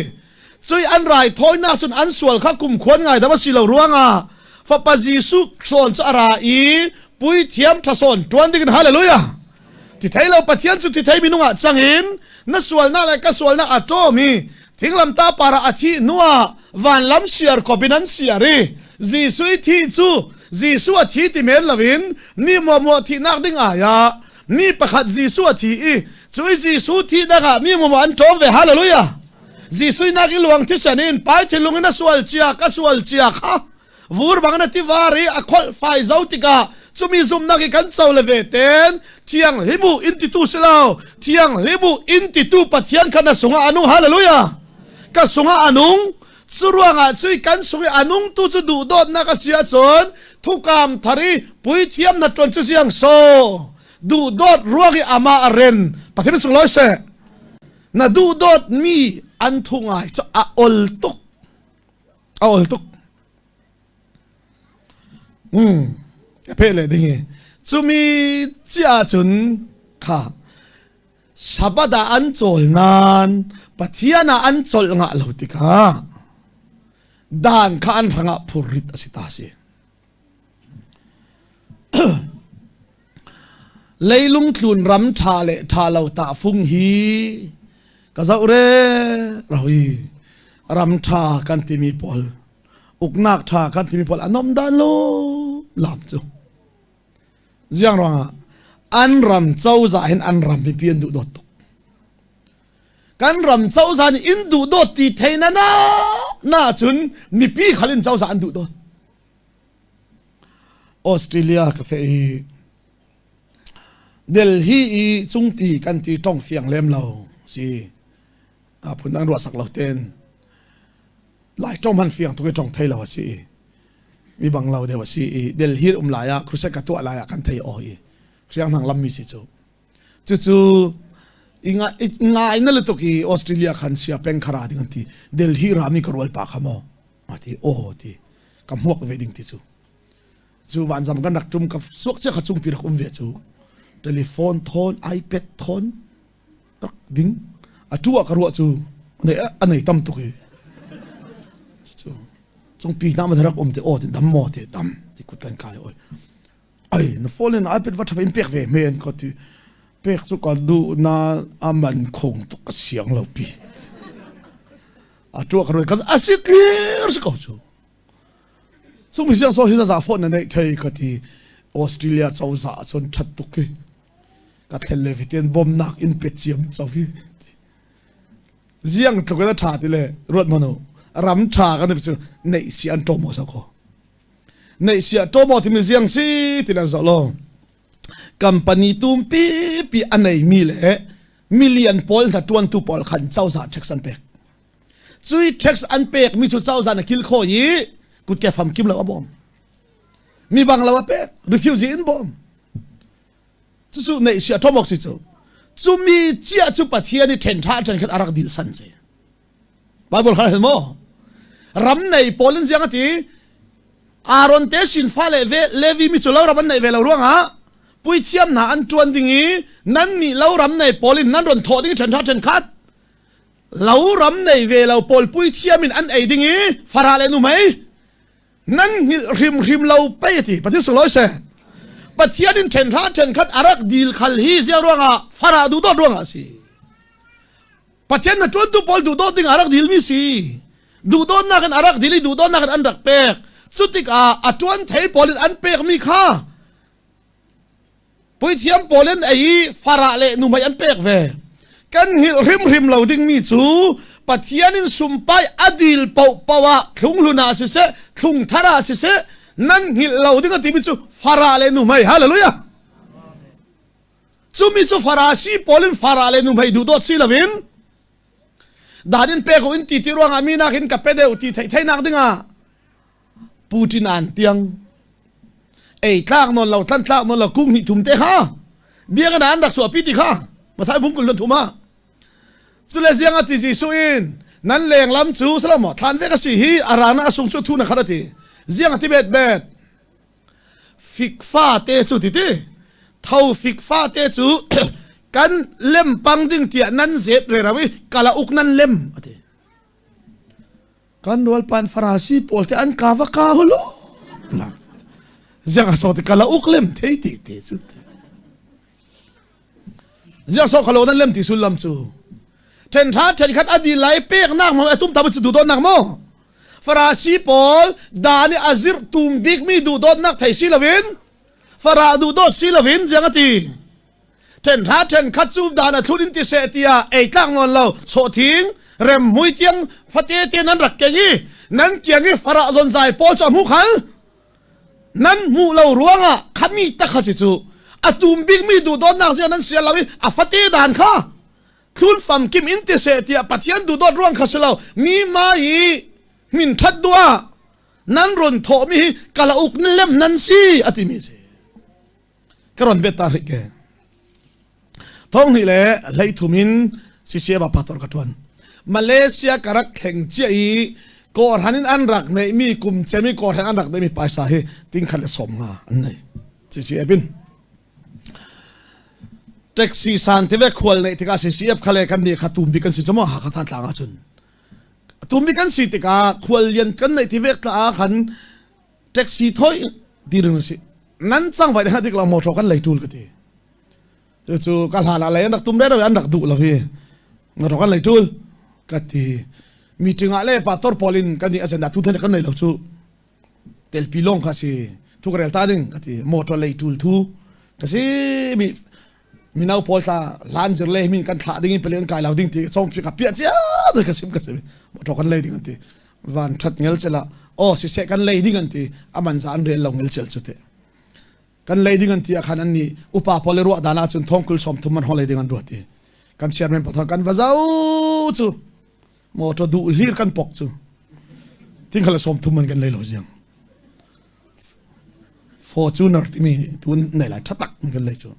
A: cui an raithawinak cun an sual kha kum khuan ngai dam a si lo ruangah fapa Jesuh sawn cu a ra i puithiam ṭha sawn ṭuan ding in hallelujah Ti thei lo Pathian cu ti thei minung ah cang in na sualnak le ka sualnak a ṭawm i thinglamtah par ah a thih hnuah vanlam siar kop in an siar i Jesuh i thi cu Jesuh a thi ti men loin mi muahmuah thihnak ding ai ah mi pakhat Jesuh a thi i cu i Jesuh thihnak ah mi muahmuah an ṭawm ve hallelujah Jesuh nak i luang thisen in pai thinlung in a sual cia ka sual cia kha vur bang na tivar i a kholh fai zo tikah cumi zumnak i kan co le ve ten thiang hlimu in titu si lo thiang hlimu in titu pathian kha na sungah anung hallelujah ka sungah anung cu ruangah cui kan sung i anung tu cu duhdawtnak a si ahcun thukam thar i puithiam na ṭuan cu siang so duhdawt ruang i ama a ren pathian sung loi seh na duhdawt mi an thu ngai cu a ol tuk A ol tuk. Mm. Ka peh le ding i. Cumi cia cun kha Sabbath ah an cawl nain Pathian ah an colh ngah lo tikah dan kha an hrangah phurrit a si ta si. Leilung tlun ram ṭha le ṭha lo tahfung hi ka zoh re roi ram ṭha kan timi pawl uknak ṭha kan timi pawl a nom dan lo lam cu ziang ruangah an ram cozah hin an ram mipi an duh dawt tuk kan ram cozah nih in duh dawt ti thei na na na cun mipi khal in cozah an duh dawt Australia ka feh i Delhi i cungpi kan ti tong fiang lem lo si a phun dang ruah sak lo ten lai tong man fiang tuk i tong thei lo a si i mi bang lo deuh a si i Delhi um lai ah crusade ka tuah lai ah kan thei aw i hriang hang lam mi si cu cucu ngai na le tuk i Australia khan sia peng khara ding an ti Delhi rami ka rual pa kha maw a ti aw ti ka hmuak ve ding ti cu cu vanzam kan rak tum ka suak chia kha cungpi rak um ve cu telephone thawn ipad thawn rak ding a tu ah ka ruah cu a nei tam tuk i cu cungpi na ma rak um te aw ti dam maw ti dam ti kut kan kai oi ai na phone in ipad va tha in pek ve men ko ti Pek cu ka duh na a man khong tuk ka siang lo pi. A tua ka ruai ka a si clear si ko cu. Sungmi siang so hi za phone na neih thei ka ti Australia cozah cun that tuk hi. Ka thlen le fiten bomnak in pe ciam cho hi. Ziang tluk in a tha ti le ruat manu ram tha kan cu neih si an ṭom sa ko. Neih si a ṭom timi ziang si ti le zoh lo. Company tumpi pi a neimi le million pawl hna ṭuantu pawl khan cozah tax an pek. Cui tax an pek mi cu cozah na kil kho i kutke fam kim lo a bawm. Mi bang lo a pek refugee in bawm. Cucu neih sia ṭhom awk si cu. Cu mi cia cu Pathian i ṭhen ṭha ṭhen khat a rak dil san si. Bible kha hel maw? Ram nei pawl in ziang a ti Aaron te sin fale ve Levi mi cu lo ram an neih ve lo ruangah puithiam hna an ṭuan ding i nan nih lo ram nei pawl in nan ron thawh ding i ṭhen ṭha ṭhen khat lo ram nei ve lo pawl puithiam in an ei ding i farah le nuhmei nan hngilh hrimhrim lo pei ti Pathian sunglawi seh Pathian in ṭhen hra ṭhen khat a rak dil khal hi zia ruangah farah duhdawt ruangah a si Pathian na ṭuantu pawl duhdawt ding a rak dilmi si duhdawtnak in a rak dil i duhdawtnak in an rak pek cu tikah a ṭuan thei pawl in an pekmi kha Puithiam pawl in ei i farah le nuhmei an pek ve. Kan hngilh hrimhrim lo dingmi cu Pathian in sumpai a dil paohpaoh ah thlunghlun ah siseh, thlungthar ah siseh, nan hngilh lo ding a timi cu farah le nuhmei. Hallelujah! Cumi cu Farasi pawl in farah le nuhmei duhdawt si loin dan in pek in ti ti ruangah mi nakin ka pe deuh ti theih theihnak dingah Putin an tiang ei tlak nawn lo tlan tlak nawn lo kung hnih thum te kha biakinn ah an rak chuahpi ti kha Mathai bung kul thum ah cule ziang a ti Jesuh in nan leng lam cu salamo thlan ve ka si hi arana asung cu thu na khat ati ziang a ti bet bet fikfa te cu ti ti tho fikfa te cu kan lem pang ding tiah nan zet re rawi kala uk nan lem ati Kan rualpan Farasi pawl te an ka va ka hulo. Ziang aso te kala uk lem thei ti te cu. Ziang so khalo nan lem ti sullam cu. Then tha then khat adi lai pek nak mo atum tam chu du don nak mo. Farasi pawl dani azir tum bik mi du dot nak thei si lovin Fara du dot si lovin ziang ati. Ṭhenhra ṭhenkhat cu dan a thlun in ti seh tiah ei tlak nawn lo sawhthing remhmui tiang fate te nan rak keng i nan kiang i farah zonzai pawl cu a hmu khal nan hmuh lo ruangah khami tak kha si cu a tum bikmi duhdawtnak zia nan sial lo i a fate dan kha thlun famkim in ti seh tiah Pathian duhdawt ruang kha si lo mi ma i min ṭhat duah nan run thawhmi hi kalauk lem nan si a timi si ka ron bet ta rih ke thong hnih le hlei thum in CCF ah pastor ka tuan Malaysia ka rak thleng cia i kawhran in an rak neih mi kum cem i kawhran an rak neih mi paisa hi ting khat le som nga an nei CCF in taxi san te ve khual neih tikah CCF khale kan nih kha tum bi kan si chamo ha kha than tlang ah cun tum bi kan si tikah khual lian kan neih ti vek tla ah khan taxi thoi ti ring si nan cang vai na tik lo motor kan lei tul ka ti cu cu ka hlan ah lei an rak tum re an rak duh lo hi motor kan lei tul ka ti meeting ah le pastor pawl in kan ni agenda tu then kan nei lo cu telpi long kha si thu ka rel ta ding ka ti motor lei tul thu ka si mi mino pawl tla hlan zir le min kan thlah ding in pele an kai lo ding ti chong ka pia cia ka sim ka sim motor kan lei ding an ti van that ngel chela o si se kan lei ding an ti aman za an rel lo ngel chel chu te kan lei ding an ti akhan an ni upa pawl ruah dana chun thongkul som thum man ho lei ding an ruat ti kan chairman pathar kan va zau chu motor du hlir kan pok chu ting khala som thum man kan lei lo jiang Fortuner timi tun nei lai thatak kan lei chu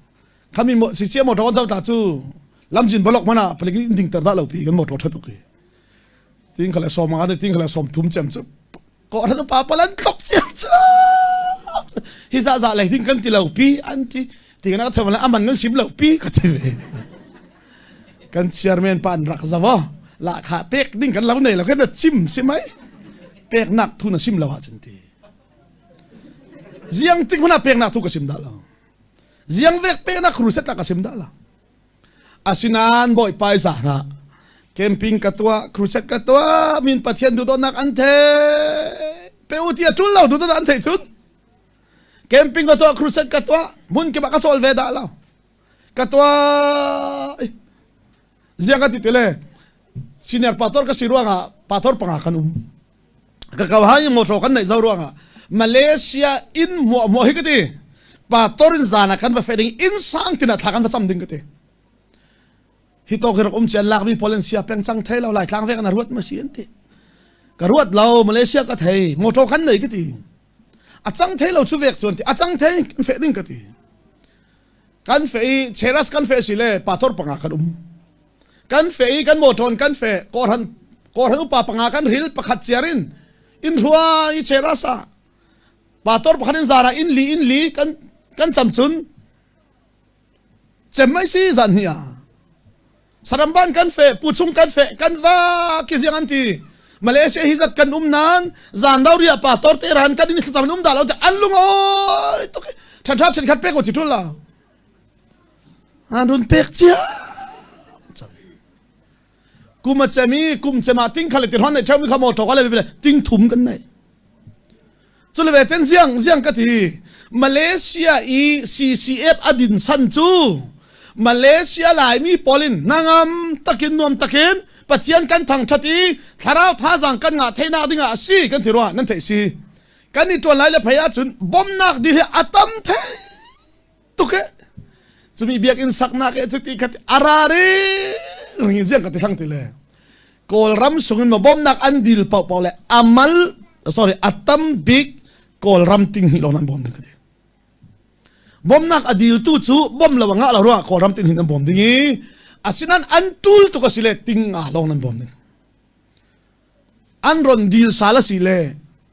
A: khami mo si sia motor kan ta chu lamjin balok mana palik in ding tar da lo pi kan motor thatuk hi ting khala som nga ting khala som thum chem chu ko ran pa palan tlok chiam chu hi za za lei ding kan ti lo pi an ti ti na thawla aman nan sim lo pi ka ti ve kan chairman pa an rak zawo la kha pek ding kan lo nei lo kan chim si mai pek nak thu na sim lo ah cun ti Ziang tik hmanh ah peknak thu ka sim dah lo. Ziang vek peknak khru set ka sim dah lo. Asinain Bawipa i zahra camping ka tuah, crusade ka tuah, min Pathian duhdawtnak an thei. Pe u ti a tul lo duhdawtnak an theih cun. Camping ka tuah, crusade ka tuah, hmun kip ah ka cawl ve dah lo. Ka tuah. Ziang ka ti ti le senior pastor ka si ruangah pastor panga kan um. Ka kau hai motor kan neih zo ruangah Malaysia in muah muah hi ka ti. Pastor in zan ah kan va fe ding inn sang tin ah thla kan va cam ding ka ti. Hi to khi rak um cian lak mi pawl an sia peng cang thei lo lai tlang vek na ruat ma si an ti. Ka ruat lo Malaysia ka thei motor kan nei ka ti. A cang thei lo chu vek chuan ti a cang thei kan fe ding ka ti. Kan fe i Cheras kan fe si le pastor panga kan um. Kan fe i kan motor kan fe kawhran kawhran upa panga kan ril pakhat ciar in in rua i Cheras ah pastor pakhat in zara in li in li kan kan cam cun cem mai si zan hi ah saramban kan fe puchung kan fe kan va ki ziang an ti Malaysia hi zat kan um nan zan rau ria pa tor te ran kan in thlacam um da lo an lung oi tuk than thap chen khat pek ko ti tul la an run pek chia kum a cemi kum cema ting khale ti hon nei theu mi kha mo to ka le ting thum kan nei Cu le ten ziang ziang ka ti Malaysia i CCF a din san cu Malaysia Laimi pawl in nangam takin nuam takin Pathian kan thangthat i thlarau thazang kan ngah theihnak dingah a si kan ti rua nan theih si kan i tuan lai le phei ahcun bomnak dil hi a tam thei tuk e cumi biakinn saknak e cuti khat ara ring ring ziang ka ti thlang ti le Kawlram sungin ma bawmnak an dil paoh paoh le amal sorry atam bik Kawlram ting hnih lawng nan bawm ding ka ti bawmnak a dil tu cu bawm lo ngah lo ruangah Kawlram ting hnih nan bawm ding i asinan an tul tuk a si le ting nga lawng nan bawm ding an ron dil sal a si le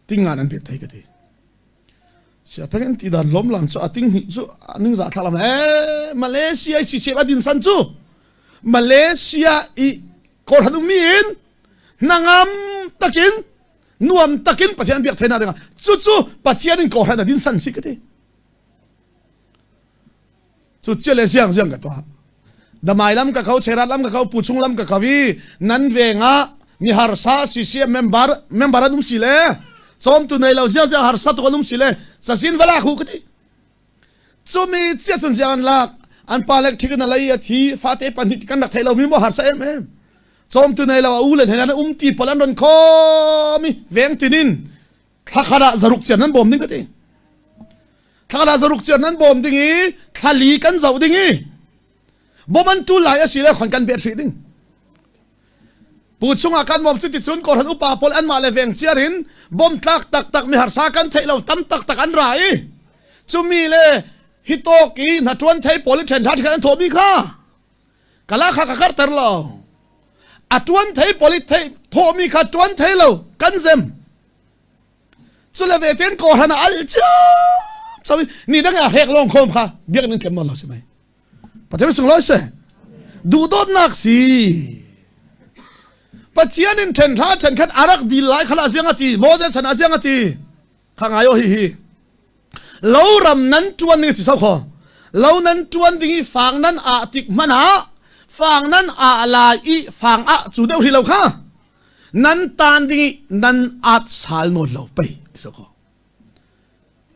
A: ting nga nan pek thei ka ti Siapeng an ti dan lom lam cu a ting hnih cu ning za thla lam eh Malaysia i sisep a din san cu Malaysia i kawlhan ummi in hnangam takin nuam takin Pathian biak theina dingah cucu Pathian in kawhran a din san si ka ti Cu cia le siang siang ka tuah. Damai lam ka kau, Cherat lam ka kau, Puchung lam ka kau i nan veng ah mi harsa CCM member member an um si le cawmtu nei lo ziang ziang harsa tuk an um si le sasin vala khu ka ti. Cumi cia cun ziang an lak an pa lek thik in a lei a thi fate pan hi kan rak thei lo mi mo harsa em em cawmtu nei lo a u len hen an um ti pal an ron khom i veng tinin Thlakhat ah zaruk ciar nan bawm ding ka ti. Thlakhat ah zaruk ciar nan bawm ding i thlali kan zoh ding i bawm an ṭul lai a si le khon kan bet hrih ding. Pu chungah kan bawm cu ticun kawlhan upa pawl anmah le veng ciar in bawm tlak taktak mi harsa kan theih lo tam taktak an ra i cumi le hitawk i hnaṭuan thei pawl i ṭhen ṭha ṭhen an thawhmi kha kala kha ka karter lo a ṭuan thei pawl i thei thawhmi kha ṭuan thei lo kan zem Cule ve ten kawhran ah al ciam ni dang ah hrek lawng khom kha biakinn in tlem nawn lo si mai. Pathian sung loi se. Duhdawtnak si. Pathian in then tha then khat arak dil lai khala ziang ati Moses chan aziang ati kha ngai o hi hi lo ram nan tuan ding ti sau kho lo nan tuan ding i fang nan a tik hman ah fang nan a lai i fang a chu deuh hi lo kha Nan tan ding i nan at sal nawn lo pei ti so ko.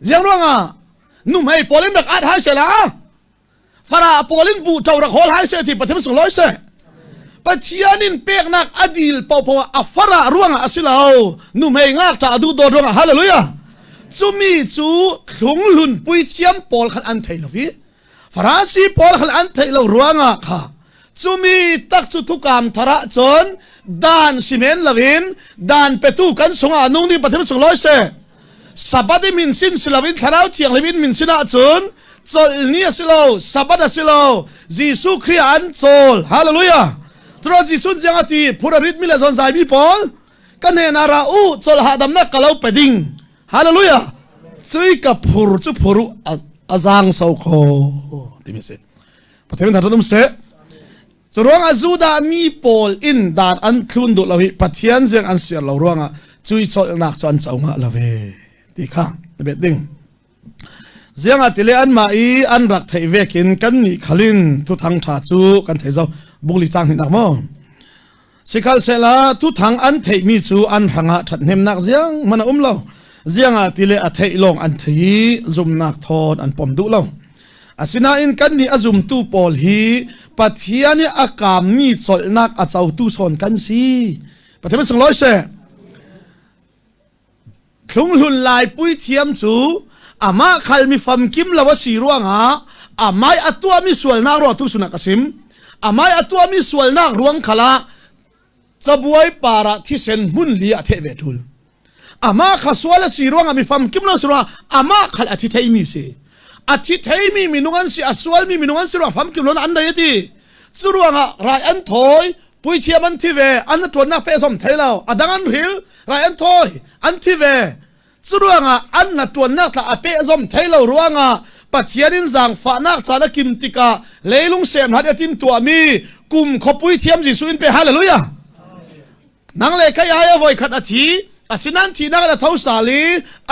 A: Ziang ruangah nuhmei pawl in rak at hai se la fara pawl in bu ṭo rak hawl hai se ti Pathian sung loi se. Pathian in peknak a dil paohpaoh a fara ruangah a si lo nuhmei ngakṭah a duh dawt ruangah hallelujah cumi cu thlunghlun puithiam pawl khan an thei lo i Farasi pawl khan an theih lo ruangah kha cumi tak cu thukam thar ah cun dan si men loin dan petu kan sungah nung ding Pathian sung lawi seh Sabbath i min sin si loin Thlarau Thianghlim in min sin ah cun chawlh ni a si lo Sabbath a si lo Jesuh Khrih ah an cawl hallelujah Curo Jesuh ziang a ti phur a rit mi le zawn zai mi pawl ka hnen ah ra u chawlh hahdamnak ka lo pe ding Hallelujah! Cui ka phur cu phur u a zaang so kho timi si. Pathian that um seh. Cu ruangah Judah mi pawl in dan an thlun duh lo hi Pathian ziang an siar lo ruangah cui cawlhnak cu an co ngah lo ve ti kha na bet ding. Ziangah tile anmah i an rak theih vekin kannih khalin thuthang ṭha cu kan thei zo. Bukli cang hnih nak maw? Sikhalsehla thuthang an theihmi cu an hrangah ṭhathnemnak ziang hmanh a um lo. Ziangah tile a theih lawng an thei i zumnak thawn an pom duh lo. Asinain kannih a zumtu pawl hi Pathian i a kaammi colhnak a cotu sawn kan si. Pathian sunglawi seh. Thlunghlun lai puithiam cu amah khal mi famkim lo a si ruangah amai a tuahmi sualnak ruang tu sunak a sim. Amai a tuahmi sualnak ruang khala cabuai par ah thisen hmun li a theh ve thul. Amah kha sual a si ruangah mi famkim lo si ruangah amah khal a thi theimi si. A thi theimi minung an si, a sualmi minung an si ruangah famkim lo an dai a ti. Cu ruangah rai an thawi, puithiam an thi ve, an ṭuannak pehzom thei lo, a dang an hril, rai an thawi, an thi ve. Cu ruangah an na ṭuannak tla a pehzom thei lo ruangah Pathian in zaangfahnak caan a kim tikah leilung sem hlat a tim tuahmi kum kho puithiam Jesuh in pe hallelujah. Nang le kei ai a voikhat a thi, asinan thihnak in a tho sal i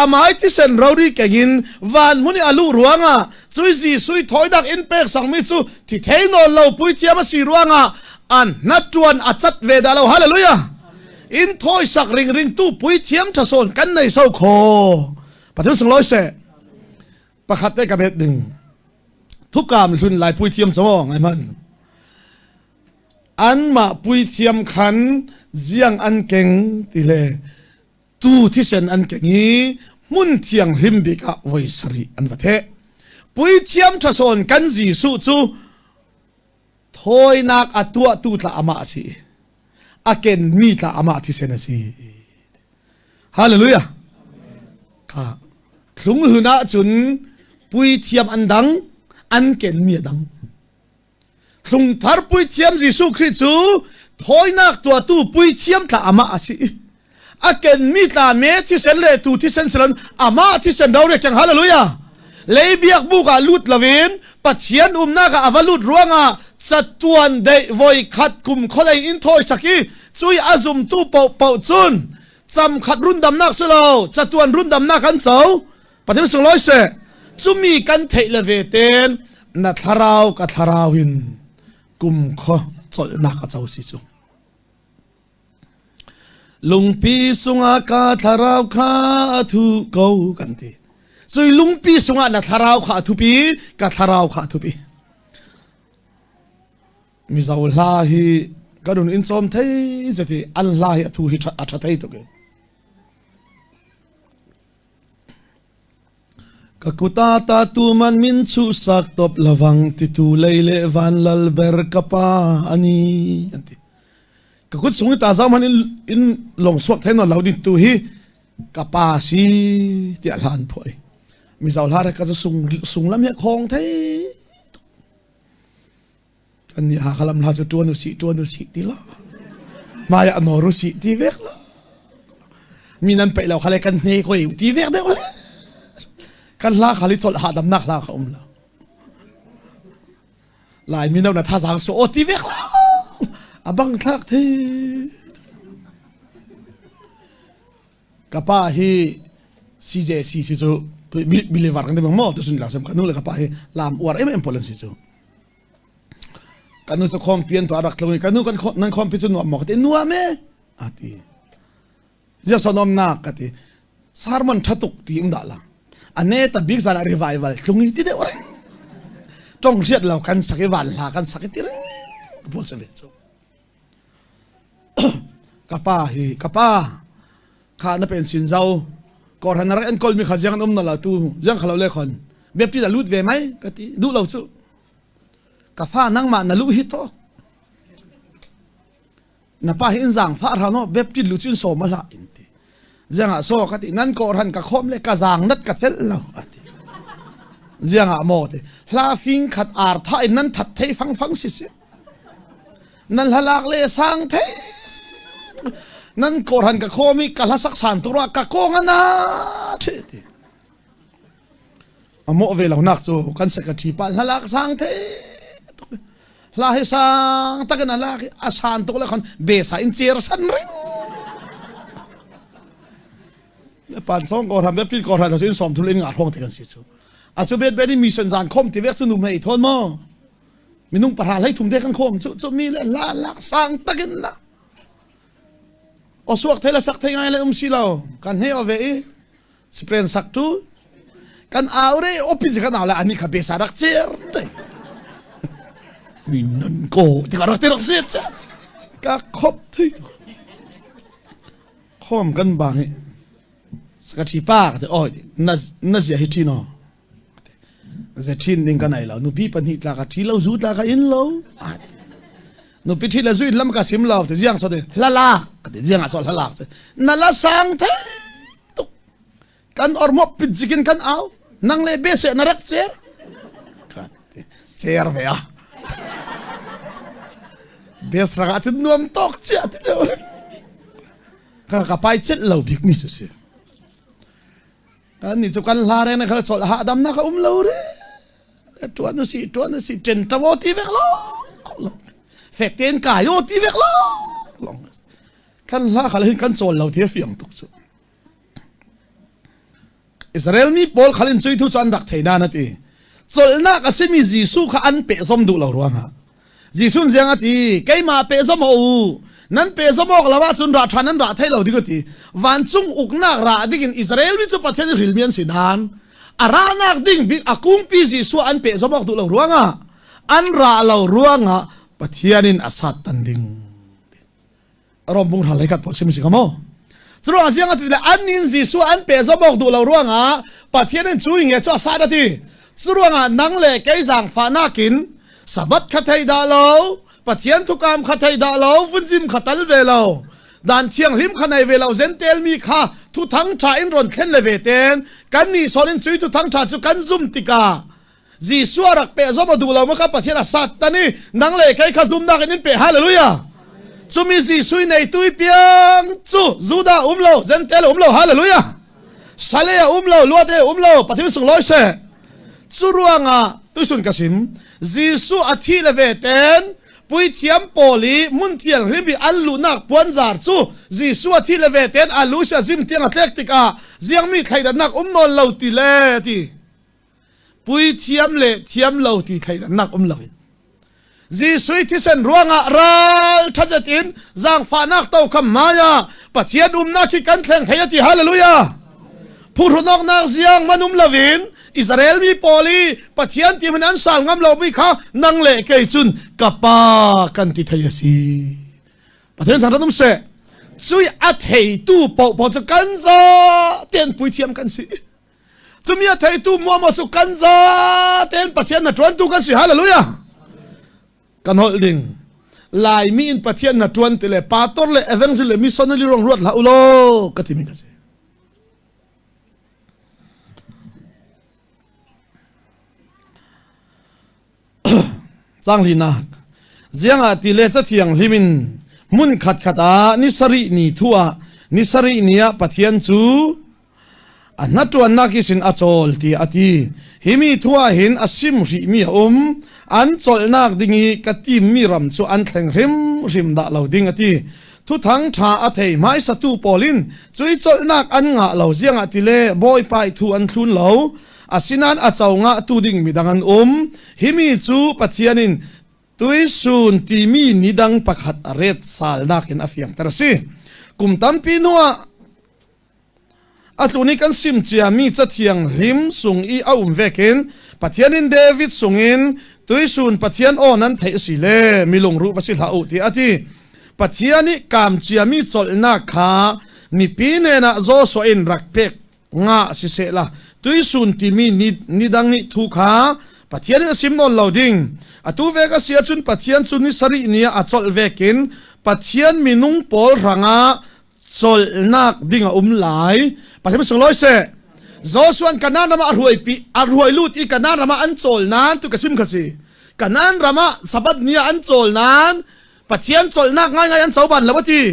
A: amai thisen rori kengin van hmun i a luh ruangah cui Jesuh i thawinak in pek sangmi cu thi thei nawl lo puithiam a si ruangah an hnatuan a cat ve dah lo hallelujah in thawisak ringring tu puithiam ṭhasawn kan nei so kho pathian sunglawi seh pakhat te ka bet ding thukam hlun lai puithiam chaw ngai man anmah puithiam khan ziang an keng ti le tu thisen an keng i hmun thianghlim bik ah voi sarih an va theh. Puithiam ṭhasawn kan Jesuh cu thawinak a tuahtu tla amah a si. A kenmi tla amah thisen a si. Hallelujah. Kha thlunghlun ahcun puithiam an dang, an kenmi a dang. Thlungthar puithiam Jesuh Khrih cu thawinak tuahtu puithiam tla amah a si. A kenmi tla me thisen le tu thisen silan amah thisen rori keng hallelujah. Lei biak buk ah lut loin Pathian umnak ah a va lut ruangah catuan deih voi khat kum kholei in thawi sak i cui a zumtu paohpaoh cun cam khat rundamnak si lo catuan rundamnak an co Pathian sunglawi seh. Cumi kan theih le ve ten na thlarau ka thlarau in kum kho colhnak a co si cu. Lungpi sungah ka thlarau kha a thu ko kan ti. Cui lungpi sungah na thlarau kha a thupi, ka thlarau kha a thupi. Mizo hla hi ka nun in cawm thei zeti an hla hi a thu hi a tha thei tuk e. Ka kut ah ta tuman min chuhsak tawp lovang titu lei le van lal ber ka pa ani an ti. Ka kut sung i ta zau man in, in long suak thei non lo din tu hi ka pa si tiah hla an phuah i mizo hla re ka cu sung sung lam hi khong thei Kan nih Hakha lam hla cu ṭuan usih ṭuan usih ti lo. Hmai ah nawr usih ti vek lo. Mi nan peih lo kha le kan hne ko ti vek deuh le. Kan hla kha li colh hahdamnak hla kha um lo. Lai mino na thazaang so aw ti vek lo. A bang thlak thi. Ka pa hi CJC si cu believer kan ti bang maw tu sun la sem ka nu le ka pa hi lam uar em em pawl an si cu. Kan nu cu khawmpi an tuah rak tlung i kan nu kan nan khawmpi cu nuam maw ka ti nuam e a ti. Ziah so nuamnak ka ti. Sermon ṭha tuk ti um dah la. A ne ta bik zan ah revival tlung i ti deuh reng. Tong hriat lo kan sak i van hla kan sak i ti reng. Pawl cu ve cu. Ka pa hi ka pa kha na pen sin zau kawrhan rak en kolmi kha ziang an um na la tu ziang khalo le khon biapi da lut ve mai ka ti duh lo cu ka fa nangmah na lu hi to na pa hi in zang fa ra no baptist lu cun som hlah in ti ziang ah so ka ti nan kawrhan ka khom le ka zang nat ka cel lo ati ziang ah mo ti hla fing khat ar tha in nan that thei fang fang si si Nan hlalak le sang thei nan kawrhan ka khawm i ka hlasak san tuk ruah ka kong ana the ti a mawh ve lo nak cu kan secretary pa hlalak sang thei tuk hla hi sang takin a lak i a san tuk le khon besa in cer san ring le pan song ko ram be pin ko ram in som thul in nga hrawng te kan si chu. A cu bet bet in mission zan khom ti vek cu nu mei thon mo. Minung pahra hlei thum te kan khom cu cu mi le la lak sang takin la. O suak thei la sak thei ngai le um si lo. Kan he o ve i spren sak tu kan au re opin kan au la ani kha besa rak cer te. Mi nan ko ti ka rak te rak se cha. Ka khop thei to. Khom kan bang hi ka ṭhi pa ka ti oi na na zia hi ṭhi no ze ṭhin ding ka nei lo nupi pahnih tla ka ṭhi lo zu tla ka in lo nupi ṭhi le zu in lam ka sim lo ti ziang so ti hlalak ka ti ziang ah so hlalak si na la sang the tuk kan ormop pit zikin kan au nang le be se na rak cer ka ti cer ve a bes raka cun nuam tok chia ti deuh ka ka pai chet lo bik mi cu si kan ni cu kan hla re na khal chol ha dam na ka um lo re tuan si tuan si chen tawo ti vek lo fek ten kai o ti vek lo long kan hla khal hin kan chol lo thi fiang tuk chu Israel mi pawl khal in cui thu cu an rak thei na ti. Colnak a simi Jesuh kha an pehzom duh lo ruangah Jesuh ziang a ti keimah pehzom u nan pehzom awk lo ahcun ra ṭhan nan ra thei lo ding a ti vancung uknak ra ding in Israel mi cu Pathian i hrilmi an si nain a rahnak ding bik a kungpi Jesuh an pehzom awk duh lo ruangah an ra lo ruangah Pathian in a sat tan ding Rom bung hral kat po sim si ka mo curuang siang ati le an nin Jesuh an pe zomok duh lo ruangah Pathian in cu nge chu asa ati curuangah nang le kei zang fa nakin sabat kha thei dah lo Pathian thukam kha thei dah lo vunzim kha tal ve lo dan thianghlim kha nei ve lo zentel mi kha thu thang tha in ron thlen le ve ten kan ni son in cui thu thang tha chu kan zum tikah Jesuh a rak peh zom a duh lo ma kha Pathian a sat tan i nang le kei kha zumnak in in pe hallelujah cumi Jesuh nei tui piang cu Judah um lo Gentile um lo hallelujah Sale a um lo luate um lo Pathian sung loi se cu ruangah tuisun ka sim Jesuh a thi le ve ten puithiam pawl i hmun thianghlim i an luhnak puanzar cu Jesuh a thi le ve ten a lu sia zim tiang a tlek tikah ziangmi thleidannak um nawl lo ti le ti puithiam le thiam lo ti thleidannak um loin Jesuh thisen ruangah ral ṭhazet in zaangfahnak to kham hmaiah Pathian umnak hi kan thleng thei a ti hallelujah phuhrunawknak ziang man um loin Israel mi pawl i Pathian ti hmanh an sal ngam lomi kha nang le kei cun ka pa kan ti thei a si Pathian thangṭhat um seh cui a theitu paohpaoh cu kan za ten puithiam kan si Cumi a theitu muamaw cu kan za tein Pathian na ṭuantu kan si. Hallelujah! Kan holh ding. Laimi in Pathian na ṭuan ti le pastor le evangelist le missionary rong ruat hlah u law ka timi ka si. Canglinak Ziangah ti le cathianghlim in hmun khatkhat ah ni sarih ni thu ah ni sarih ni ah Pathian cu a hnaṭuannak isin a cawl tiah a ti. Hi mi thu ah hin a sim rihmi a um. An cawlhnak ding i ka timmi ram cu an thleng hrimhrim dah lo ding a ti. Thuthang ṭha a thei hmaisatu pawl in cui cawlhnak an ngah lo ziangah ti le Bawipa i thu an thlun lo. Asinain a co ngahtu ding midang an um. Hi mi cu Pathian in tuisun timi ni dang pakhat a ret salnak in a fiangter a si. Kum tampi hnuah a tlun i kan sim ciami cathianghlim sung i a um vekin Pathian in David sungin tuisun Pathian aw nan theih a si le mi lungruh va si hlah u tiah a ti. Pathian i kaam ciami colhnak kha mipi hnenah Joshua in rak pek nga siseh la tuisun timi ni, ni dang nih thu kha Pathian in a sim nawn lo ding atu ve ka si ahcun Pathian cu ni sarih ni ah a colh vekin Pathian minung pawl hrangah colhnak ding a um lai Pathian sunglawi seh Joshua Kanaan ram ah a hruai pi a hruai lut i Kanaan ram ah an cawl nan tu ka sim kha si Kanaan ram ah Sabbath ni ah an cawl nan Pathian colhnak ngaingai an co ban lo ati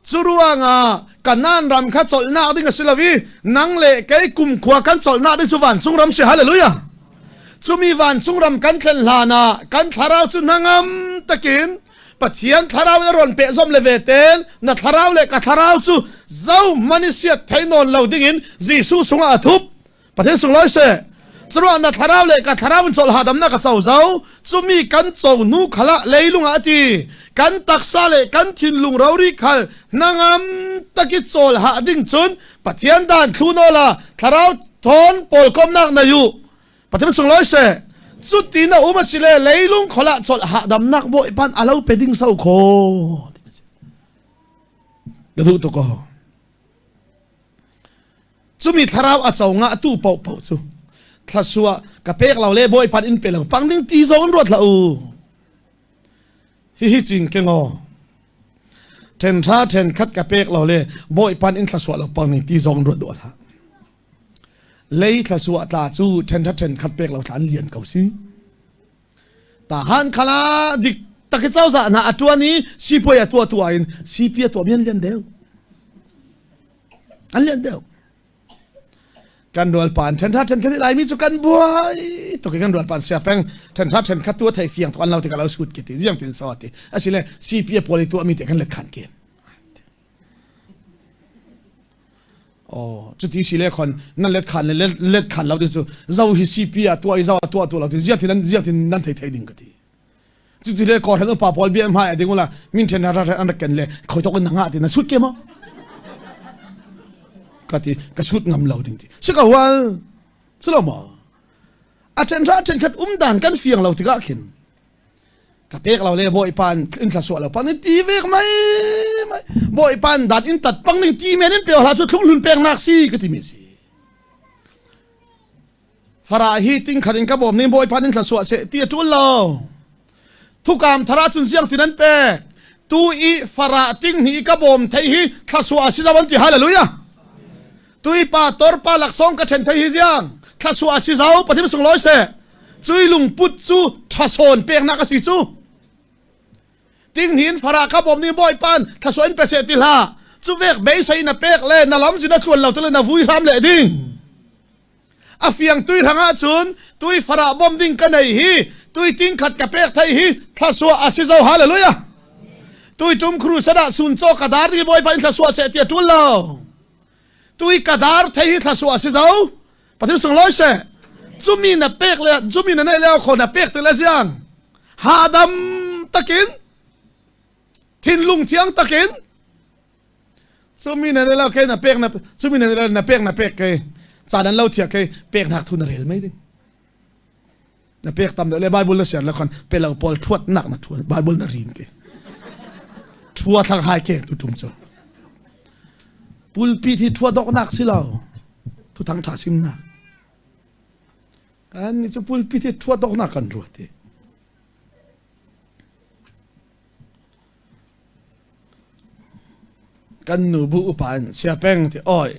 A: Cu ruangah Kanaan ram kha colhnak ding a si lo i nang le kei kumkhua kan colhnak ding cu vancung ram si hallelujah. Cumi vancung ram kan thlen hlan ah kan thlarau cu hnangam takin Pathian thlarau in a rawn pehzom le ve ten na thlarau le ka thlarau cu zo man i siat thei nawn lo ding in Jesuh sungah a thup. Pathian sunglawi seh. Curuah na thlarau le ka thlarau in chawl hadamnak ka co zo. Cumi kan co nu khala leilung ah ti. Kan taksa le kan thinlung rori khal nangam taki chawl ha ding cun Pathian dan thlu la thlarau thon pawl komnak na yu. Pathian sung loi se. Cuti na um asile leilung khola chol hadamnak bawi pan alo pe ding so kho. Ka duh tuk ko. Cumi thlarau a co nga tu paoh paoh cu thlasua ka pek lo le bawipa in pe lo pang ding ti zong in ruat hlah u. Hihi cing ke ngo. Then tha then khat ka pek lo le bawipa in thlasua lo pang ding ti zong in ruat duh hlah. Lei thlasua tla cu then tha then khat pek lo thla an lian ko si. Tahan khala dik tak i cozah hna a tuan i sipuai a tuah tu ah in sipi a tuah mi an lian deuh. An lian deuh. Kan rual pan then tha then khat laimi cu kan buai tuk i kan rual pan sia peng then tha then khat tu thei fiang tuk an lo ti ka lo sut ki ti ziang tin so ti asile CP pawl i tuah mi te kan let khan kem. Oh, cuti si le khon nan let khan le let khan lo ding cu zo hi CP a tuah i zo a tuah tu lo ding ziak tin nan ziak tin nan thei thei ding ka ti. Cuti le kor hen upa pawl bia hmai a ding ula min then ra ra an rak ken le khoi tok in na ngah ti na sut ke mo. Ka ti ka sut ngam lo ding ti. Si ka hual. Si lo mo. A then ra then khat um dan kan fiang lo tikah khin ka pek lo le bawipa in thla suah lo pang in ti vek mai mai bawipa dat in tat pang ning ti men in pe hla cu thlung hlun pek nak si ka ti mi si fara hi ting khat in ka bawm ning bawipa in thla suah se ti a tul lo thukam thara chun siang tin an pek tu i fara ting hi ka bawm thei hi thla suah si zawan ti hallelujah Tui pa torpa laksawng ka ṭhen thei hi ziang thluachuah a si zau Pathian sunglawi seh. Cui lungput cu ṭhasawn peknak a si cu. Tinghin farah ka bawm ning bawipan thluachuah in pe seh ti hlah. Cu vek beisei na pek le na lam zin a tluan lo tule na vui hram le ding. A fiang tui hrang ahcun tui farah bawm ding ka nei hi tui ting khat ka pek thei hi thluachuah a si zo hallelujah. Tui tum crusade ah sun caw ka dar ding bawipa in thluachuah seh ti a ṭul lo. Tui ka dar thei hi thlasua a si zo. Pathian sunglawi seh. Cumi na pek le cumi na neih le kho na pek te le ziang. Hahdam takin thinlung thiang takin cumi na neih lo ke na pek na cumi na neih na pek na pek ke caan an lo thia ke pek nak thu na rel mai ding. Na pek tam deuh le Bible na siar le khon pelo pawl thuat nak na thuan Bible na rin ke. Thua thlang hai ke tu tum chu. Pulpit hi thua dok nak si lo. Thu thang tha sim na. Kan ni chu pulpit hi thua dok nak kan ruat ti. Kan nu bu upa in sia peng ti oi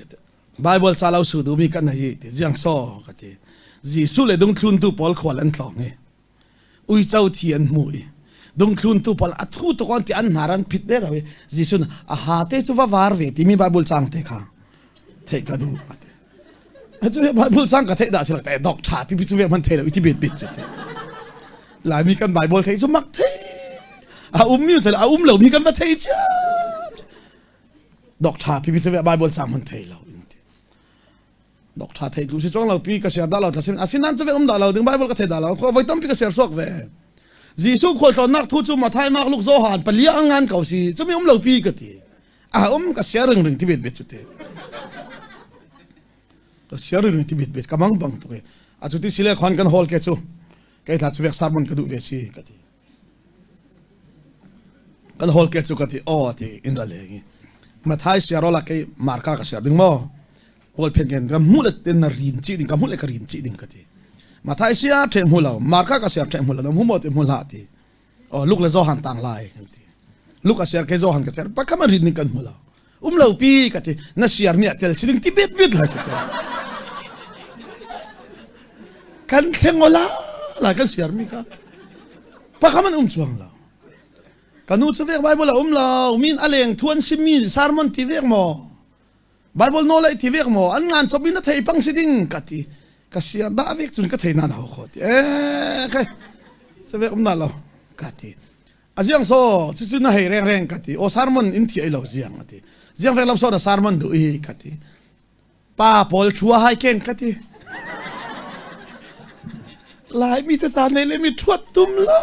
A: Bible ca lo su du mi kan hi ti jiang so ka ti. Jesuh le dungthlun tu pawl khual an tlawng i uico thi an hmu i dungthlun tu pawl a thu tuk on ti an hnar an phit ve lo i Jesuh a ha te cu va var ve timi Bible cang te kha theih ka duh a ti. Cu Bible cang ka theih dah sila te dok tha pipi cu ve man thei lo iti bet bet cu te. Laimi kan Bible thei cu mak thei. A um mi a um lo mi kan va thei cia. Dok tha pipi cu ve Bible cang man thei lo in ti. Dok tha thei tu si chuang lo pi ka share dah lo tla sin asinan cu ve um dah lo ding Bible ka thei dah lo ko voi tampi ka share suak ve. Jesuh khualtlawnnak thu cu Mathai Mark Luke Johan palia an ngan ko si cumi um lo pi ka ti. A um ka sia ring ring ti bet bet cu te ka sia ring ring ti bet bet ka mang bang tuk a cu ti sile khon kan hol ke cu kei thla chu vek sermon ka duh ve si ka ti kan hol ke chu ka ti o ti in ra le ngi mathai sia rola ke marka ka sia ding mo pol phen ken ka mu le ten na rin chi ding ka mu le ka rin chi ding ka ti mathai sia the mu lo marka ka sia the mu lo mu mo ti mu la ti Oh, Luke le Johan tang lai kan ti. Luke a siar ke Johan ka siar pakam rin ning kan hmu lo. Um lo pi ka ti na siar mi a tel siling ti bit bit lai te. Kan thleng ola la kan siar mi kha. Pakam an um chuang lo. Kanu chu vek Bible a um lo min a leng thuan simi sermon ti vek mo. Bible nawl ai ti vek maw an ngan chop in a thei pang si ding ka ti ka sia dah vek cun ka thei na ho kho ti eh kai se vek um na lo ka ti aziang so chu chu na hei reng reng ka ti o sermon in thi ai lo ziang ati ziang vek lam so na sermon du i ka ti pa pawl thua hai ken ka ti. Laimi cu caan nei le mi ṭhuat tum la.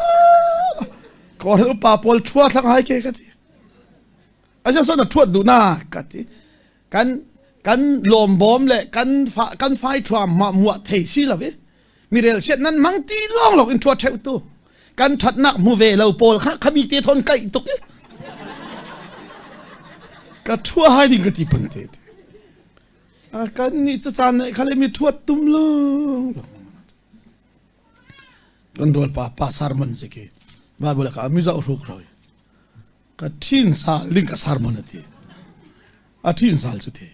A: Kawl upa pawl ṭhua thlang hai ke ka ti. Asia so na ṭhuat duh na ka ti. Kan kan lawmbawm le kan fa kan fai ṭhuam ma muah thei si lo i mi rel siat nan mang ti lawng lawng in ṭhua ṭheu tu. Kan ṭhatnak mu ve lo pawl kha khami te thon kaih tuk i. Ka ṭhua hai ding ka ti pun te. Kan nih cu caan neih khal i mi ṭhuat tum lo. Kan rual pa pa sarman si ki. Bible ka mi zau hruk roi. Ka thin sal ding ka sarman ati. A thin sal cu ti.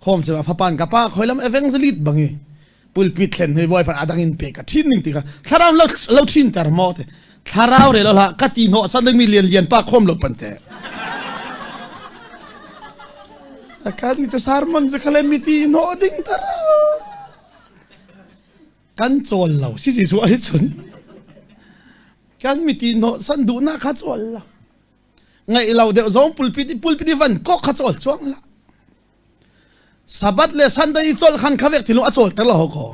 A: Khom che fapan ka pa khoilam evangelist bangi. Pulpit thlen hei boy pan adang in pe ka thin ning ti ka thlarau lo lo thin ter mo te. Thlarau re lo la ka ti no san mi lian lian pa khom lo pan te. Kan ni cu sermon cu khale mi ti hnawh ding tar kan cawl lo si si su ai chun kan mi ti hnawh san duhnak kha cawl lo ngaih lo deuh zong pulpit i pulpit i van kok kha cawl chuang la Sabbath le Sunday i cawl khan kha vek thinlung a cawl ter lo ko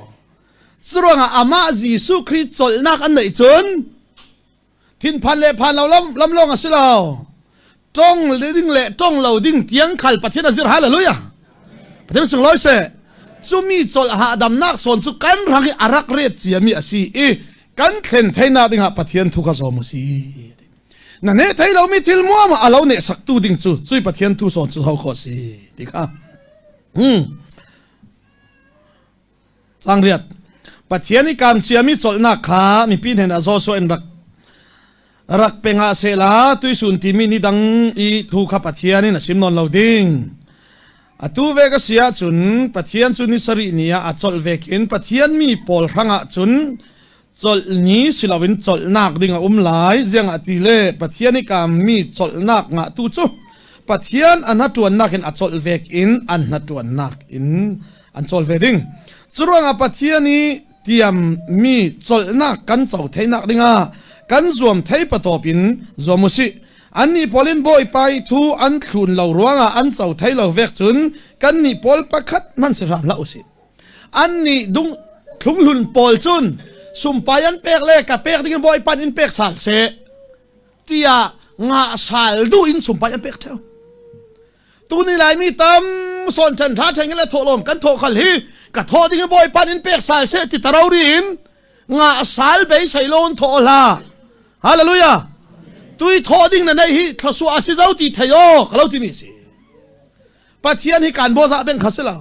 A: curuangah amah Jesuh Khrih cawlnak an neih cun Thinphan le phan lo lam, lam lawng a si lo. Tong ding le tong lo ding tiang khal Pathian a zir hallelujah. Pathian sung loi se. Cumi chol hahdamnak sawn cu kan rang i arak ret ciami a si i kan thlen theinak dingah Pathian thu kha zawm u si. Na ne thei lomi thil muam a lo ne saktu ding cu cui Pathian thu sawn cu ho kho si ti kha. Hmm. Cangriat. Pathian i kaam ciami colhnak kha mipi hnenah Joshua in rak rak pe ngah sehla tuisun timi ni dang i thu kha Pathian in a sim nawn lo ding. Atu ve ka si ahcun Pathian cu ni sarih ni ah a colh ve khin Pathian mi pawl hrangah cun colh ni si loin colhnak ding a um lai. Ziangah ti le Pathian i kaammi colhnak ngahtu cu Pathian an hnaṭuannak in a colh vek in an hnaṭuannak in an cawl ve ding. Curuangah Pathian i tiammi colhnak kan co theinak dingah kan zuam thei patawp in zuam usih. Annih pawl in Bawipa i thu an thlun lo ruangah an co thei lo vek cun kannih pawl pakhat hmanh si hram hlah usih. Annih dung thlunghlun pawl cun sumpai an pek le ka pek ding in Bawipa in pek sal seh tiah nga sal duh in sumpai an pek theo. Tuni Laimi tam sawn ṭhen ṭha ṭhen le thawhlawm kan thawh khal hi ka thawh ding i Bawipa in pek sal seh ti taro ri in nga sal beisei lo in thawh hla. Hallelujah. Tui thawh ding na nei hi thlasua a si zo ti thei aw ka lo timi si. Pathian hi kan bawzah beng kha si lo.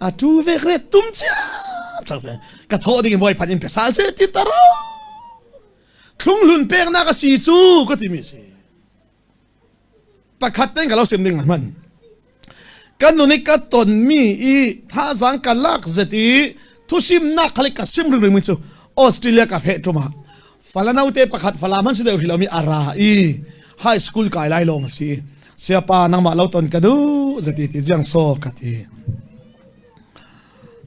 A: A tu vek re tum ciam chak ve. Ka thawh ding in Bawipa in pe sal seh ti taro. Thlunghlun peknak a si cu ka timi si. Pakhat ten ka lo sim ding hman. Kan nun i ka tonmi i thazang ka lak zet i thusimnak khali ka sim ring ring cu Australia ka feh ṭum ah fala naute pakhat fala man si deuh hrih lomi a ra i high school kai lai lawng a si. Siapa nangmah lo ton ka duh zeti ti jiang so ka ti.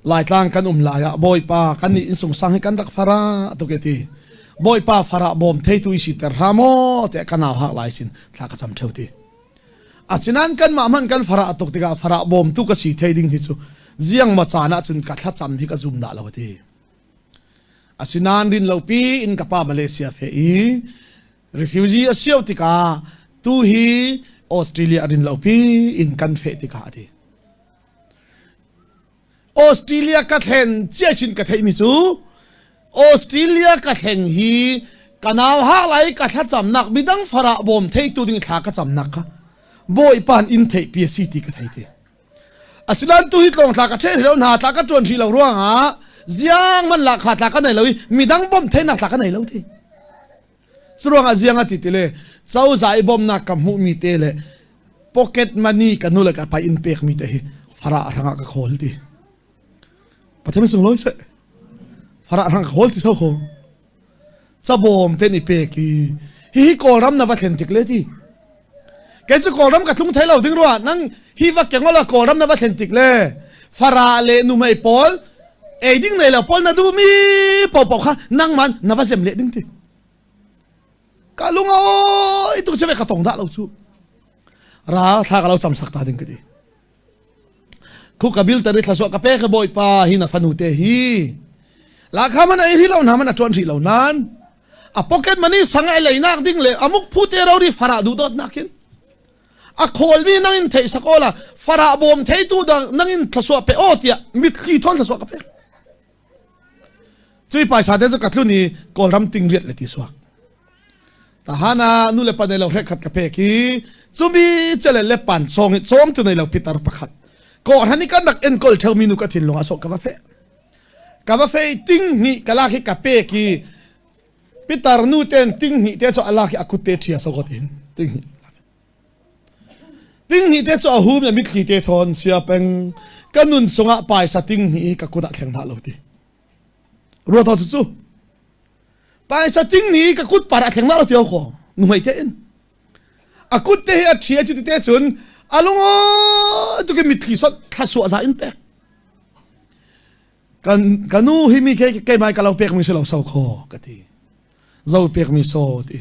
A: Laitlang kan um lai ah Bawipa kan nih innsung sang hi kan rak fara tuk e ti. Bawipa farah bawm theitu i siter hram aw tiah ka nau hak lai sin thla ka cam theu ti. Asinain kanmah hmanh kan farah tuk tikah farah bawmtu ka si thei ding hi cu ziang maw caan ah cun ka thlacam hi ka zum dah lo ti. Asinain rin lo pi in ka pa Malaysia fe i refugee a sio tikah tu hi Australia rin lo pi in kan feh tikah a ti. Australia ka thlen cia sin ka theihmi cu Australia ka thleng hi ka nau ha lai ka thlacamnak midang farah bawm theitu ding thla ka camnak kha Bawipa in theihpi a si ti ka thei ti. Asinain tu hi tlawng thla ka ṭheh hrih lo hna thla ka ṭuan hrih lo ruangah ziang man la kha thla ka nei lo i midang bawm theinak thla ka nei lo ti. Curuangah ziang a ti ti le cozah i bawmnak ka hmuhmi te le pocket money ka nu le ka pa in pekmi te hi farah hrangah ka khawl ti. Pathian sung loi seh. Farah hrang ka khawl ti so kho. Cabawm ten i pek i hihi Kawlram na va thlen tik le ti. Kei cu Kawlram ka tlung thei lo ding rua nang hi va kengola Kawlram na va thlen tik le farah le numei pawl ei ding nei lo pawl na duh mi popo kha nangman na va zem leh ding ti. Ka lung a oi tuk cheve ka tong dah lo cu. Ra thla ka lo cam sak ta ding ka ti. Khu ka bil tari thla ka pe ka bawipa hi na fanu te hi. Lakha man ei ri lo na man a tuan ri lo nan a pocket money sang ai leinak ding le amuk phu te ro ri farah du dot nakin a khawlmi nang in theih sak la farah bawm theitu dang nang in thlasua pe o tiah mitthli thon thlasua ka pek cui paisa te chu ka tlun i kawlram ting riat le ti suak tahana nu le pa nei lo hrek khat ka pek i chumi chele le pan song i chom tu nei lo pitar pakhat ko han i kan rak enkol theu mi nu ka thinlung a sok ka va fe ka va fei ting ni ka lak hi ka pek i pitar nu ten ting ni te chu alak hi akut te thia so ko tin ting ni ting ni te chu a hum le mitthli te thon sia peng ka nun sungah paisa ting ni ka kut ah thleng dah lo ti ruat chu chu paisa ting ni ka kut par ah thleng dah lo ti ko nu hmai te in a kut te hi a thia chu ti te chun alungo tu ke mitthli sot thla za in pek kan kanu hi mi ke keimai ka lo pek mi si lo so kho ka ti zo pek mi so ti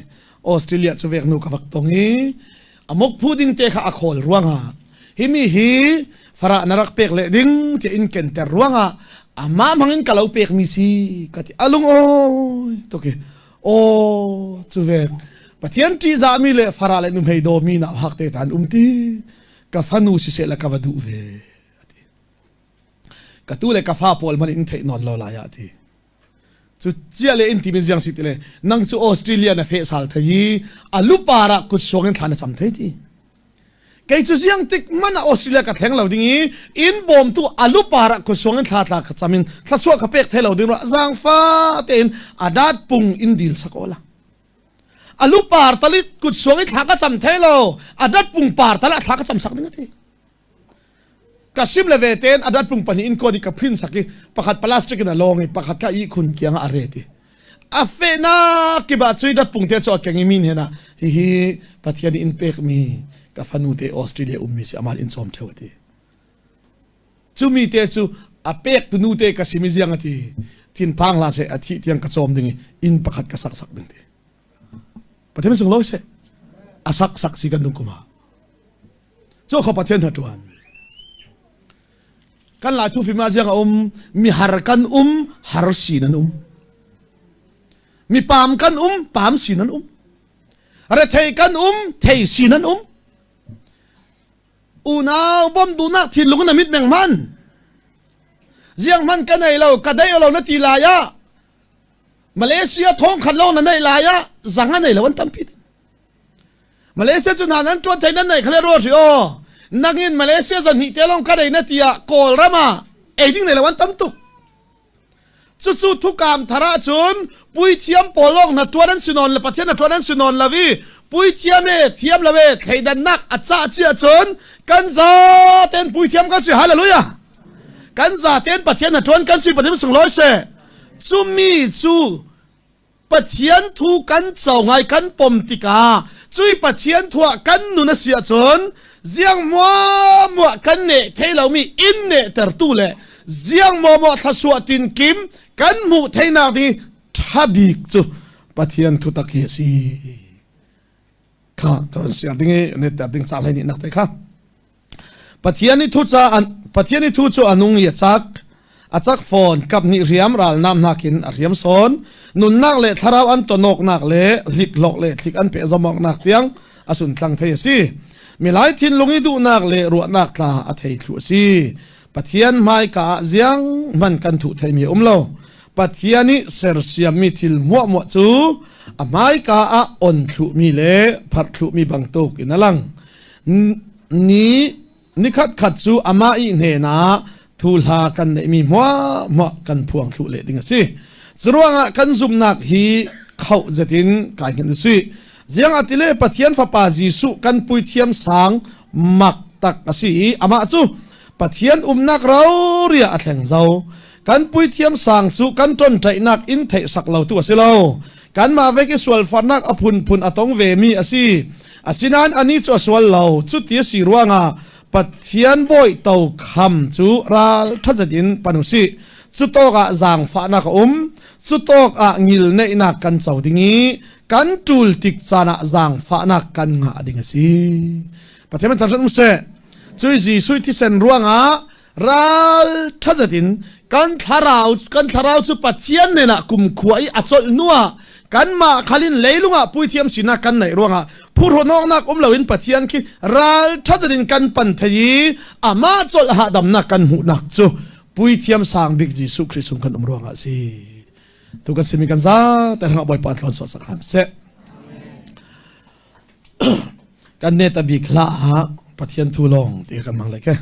A: Australia chu vek nu ka vak tong i amok phu ding te kha a khawl ruanga hi mi hi fara na rak pek le ding che in ken ter ruanga ama mangin ka lo pek mi si ka ti alung oi to ke o chu vek pathian ti za mi le fara le nu hei do mi na hak te tan um ti ka fanu si se la ka va du ve ka tu le ka fa pawl man in theih nawn lo lai ah ti cu cia le in ti min ziang si ti le nang cu Australia na fe sal thei i alu para kut suang in thla na cam thei ti kei cu ziang tik man ah Australia ka thleng lo ding i in bawm tu alu para kut suang in thla tla ka cam in thla ka pek thei lo ding ro zang fa tein adat pung in dil sak ola alu par talit kut suang i thla ka cam thei lo adat pung par tal a thla ka cam sak ding ati Ka sim le ve tein a datpung pahnih in kuat i ka phin sak i pakhat plastic in a lawng i pakhat kha ihkhun kiang ah a ret i a fehnak kip ah cui datpung te cu a keng i min hen ah hihi Pathian nih in pekmi ka fanu te Australia ummi si amal in cawm theu a ti. Cumi te cu a pek tu nu te ka sim i ziang a ti thinphang hlah seh a thih tiang ka cawm ding i inn pakhat ka sak sak ding ti. Pathian sung lo seh a sak sak si kan dung kuma. Cu kho Pathian hna ṭuan. Kan lai thu fim ah ziang a um, mi har kan um, har sin an um. Mi paam kan um, paam sin an um. Rethei kan um, thei sin an um. Unau bom duhnak thinlung na mit meng man. Ziang man ka nei lo, ka dei lo na ti lai ah Malaysia thong khat long na nei lai ah zang a nei lo an tampi. Malaysia cu hna nan ṭuan thei nan nei khale ro hri aw nangin Malaysia zan hnih te long ka rei na tiah Kawlram ah ei ding nei lo an tam tuk cucu thukam thar ah cun puithiam pawl lawng na ṭuan an si nawn le Pathian na ṭuan an si nawn lo i puithiam e thiam lo e thleidannak a cah cia cun kan zaten puithiam kan si hallelujah kan zaten Pathian na ṭuan kan si Pathian sunglawi se cumi cu Pathian thu kan co ngai kan pom tikah cui Pathian thu ah kan nun a si ahcun ziang muamuah kan neh thei lomi in nehtertu le ziang muamuah thlasua tinkim kan hmuh theinak ding ṭha bik cu Pathian thu tak hi a si kha ka ron siar ding i netter ding ca hlei nih nak te kha Pathian i thu ca Pathian i thu cu a nung i a cak. A cak fawn. Kaphnih riam ralnam nakin a riam sawn. Nunnak le thlarau an tonawknak le hlikhlok le thlik an pehzamawknak tiang a suntlang thei a si. Milai thinlung i duhnak le ruahnak tla a thei thlu a si. Pathian hmaika ah ziang hman kan thuh theimi a um lo. Pathian i sersiammi thil muahmuah cu a hmaika ah on thluhmi le pharh thluhmi bantuk in a lang. Ni nikhat khat cu amah i hnenah thuhla kan neihmi hmuahhmuah kan phuang thluh leh ding a si. Curuangah kan zumhnak hi khoh zetin kai hngilh usih. Ziang atile Pathian Fapa Jesuh kan puithiam sang mak tak a si i amah cu Pathian umnak roria a thleng zo. Kan puithiam sang cu kan tonṭaihnak in theih sak lo tu a si lo. Kanmah vek i sualfarnak a phunphun a tong vemi a si. Asinain anih cu a sual lo. Cuti a si ruangah Pathian bawi to kham cu ral ṭhazet in pan u sih. Cu tawk ah zaangfahnak a um. Cu tawk ah ngilneihnak kan co ding i kan ṭul tik caan ah zaangfahnak kan ngah ding a si. Pathian man um seh. Cui Jesuh thisen ruangah ral ṭhazet in Kan thlarau kan thlarau cu Pathian nen ah kumkhua i a colh hnuah kanmah khalin leilung ah puithiam sinak kan neih ruangah phuhrawnawknak um loin Pathian khi ralṭhat in kan pan thei i amah colh hahdamnak kan hmuhnak cu puithiam sang bik Jesuh Khrih sung kan um ruangah a si. Tu kan simi kan za te hrangah Bawipa thlawn suah sak hram seh. Kan net a bik hlah ah Pathian thu lawng ti kan hmang lai ke.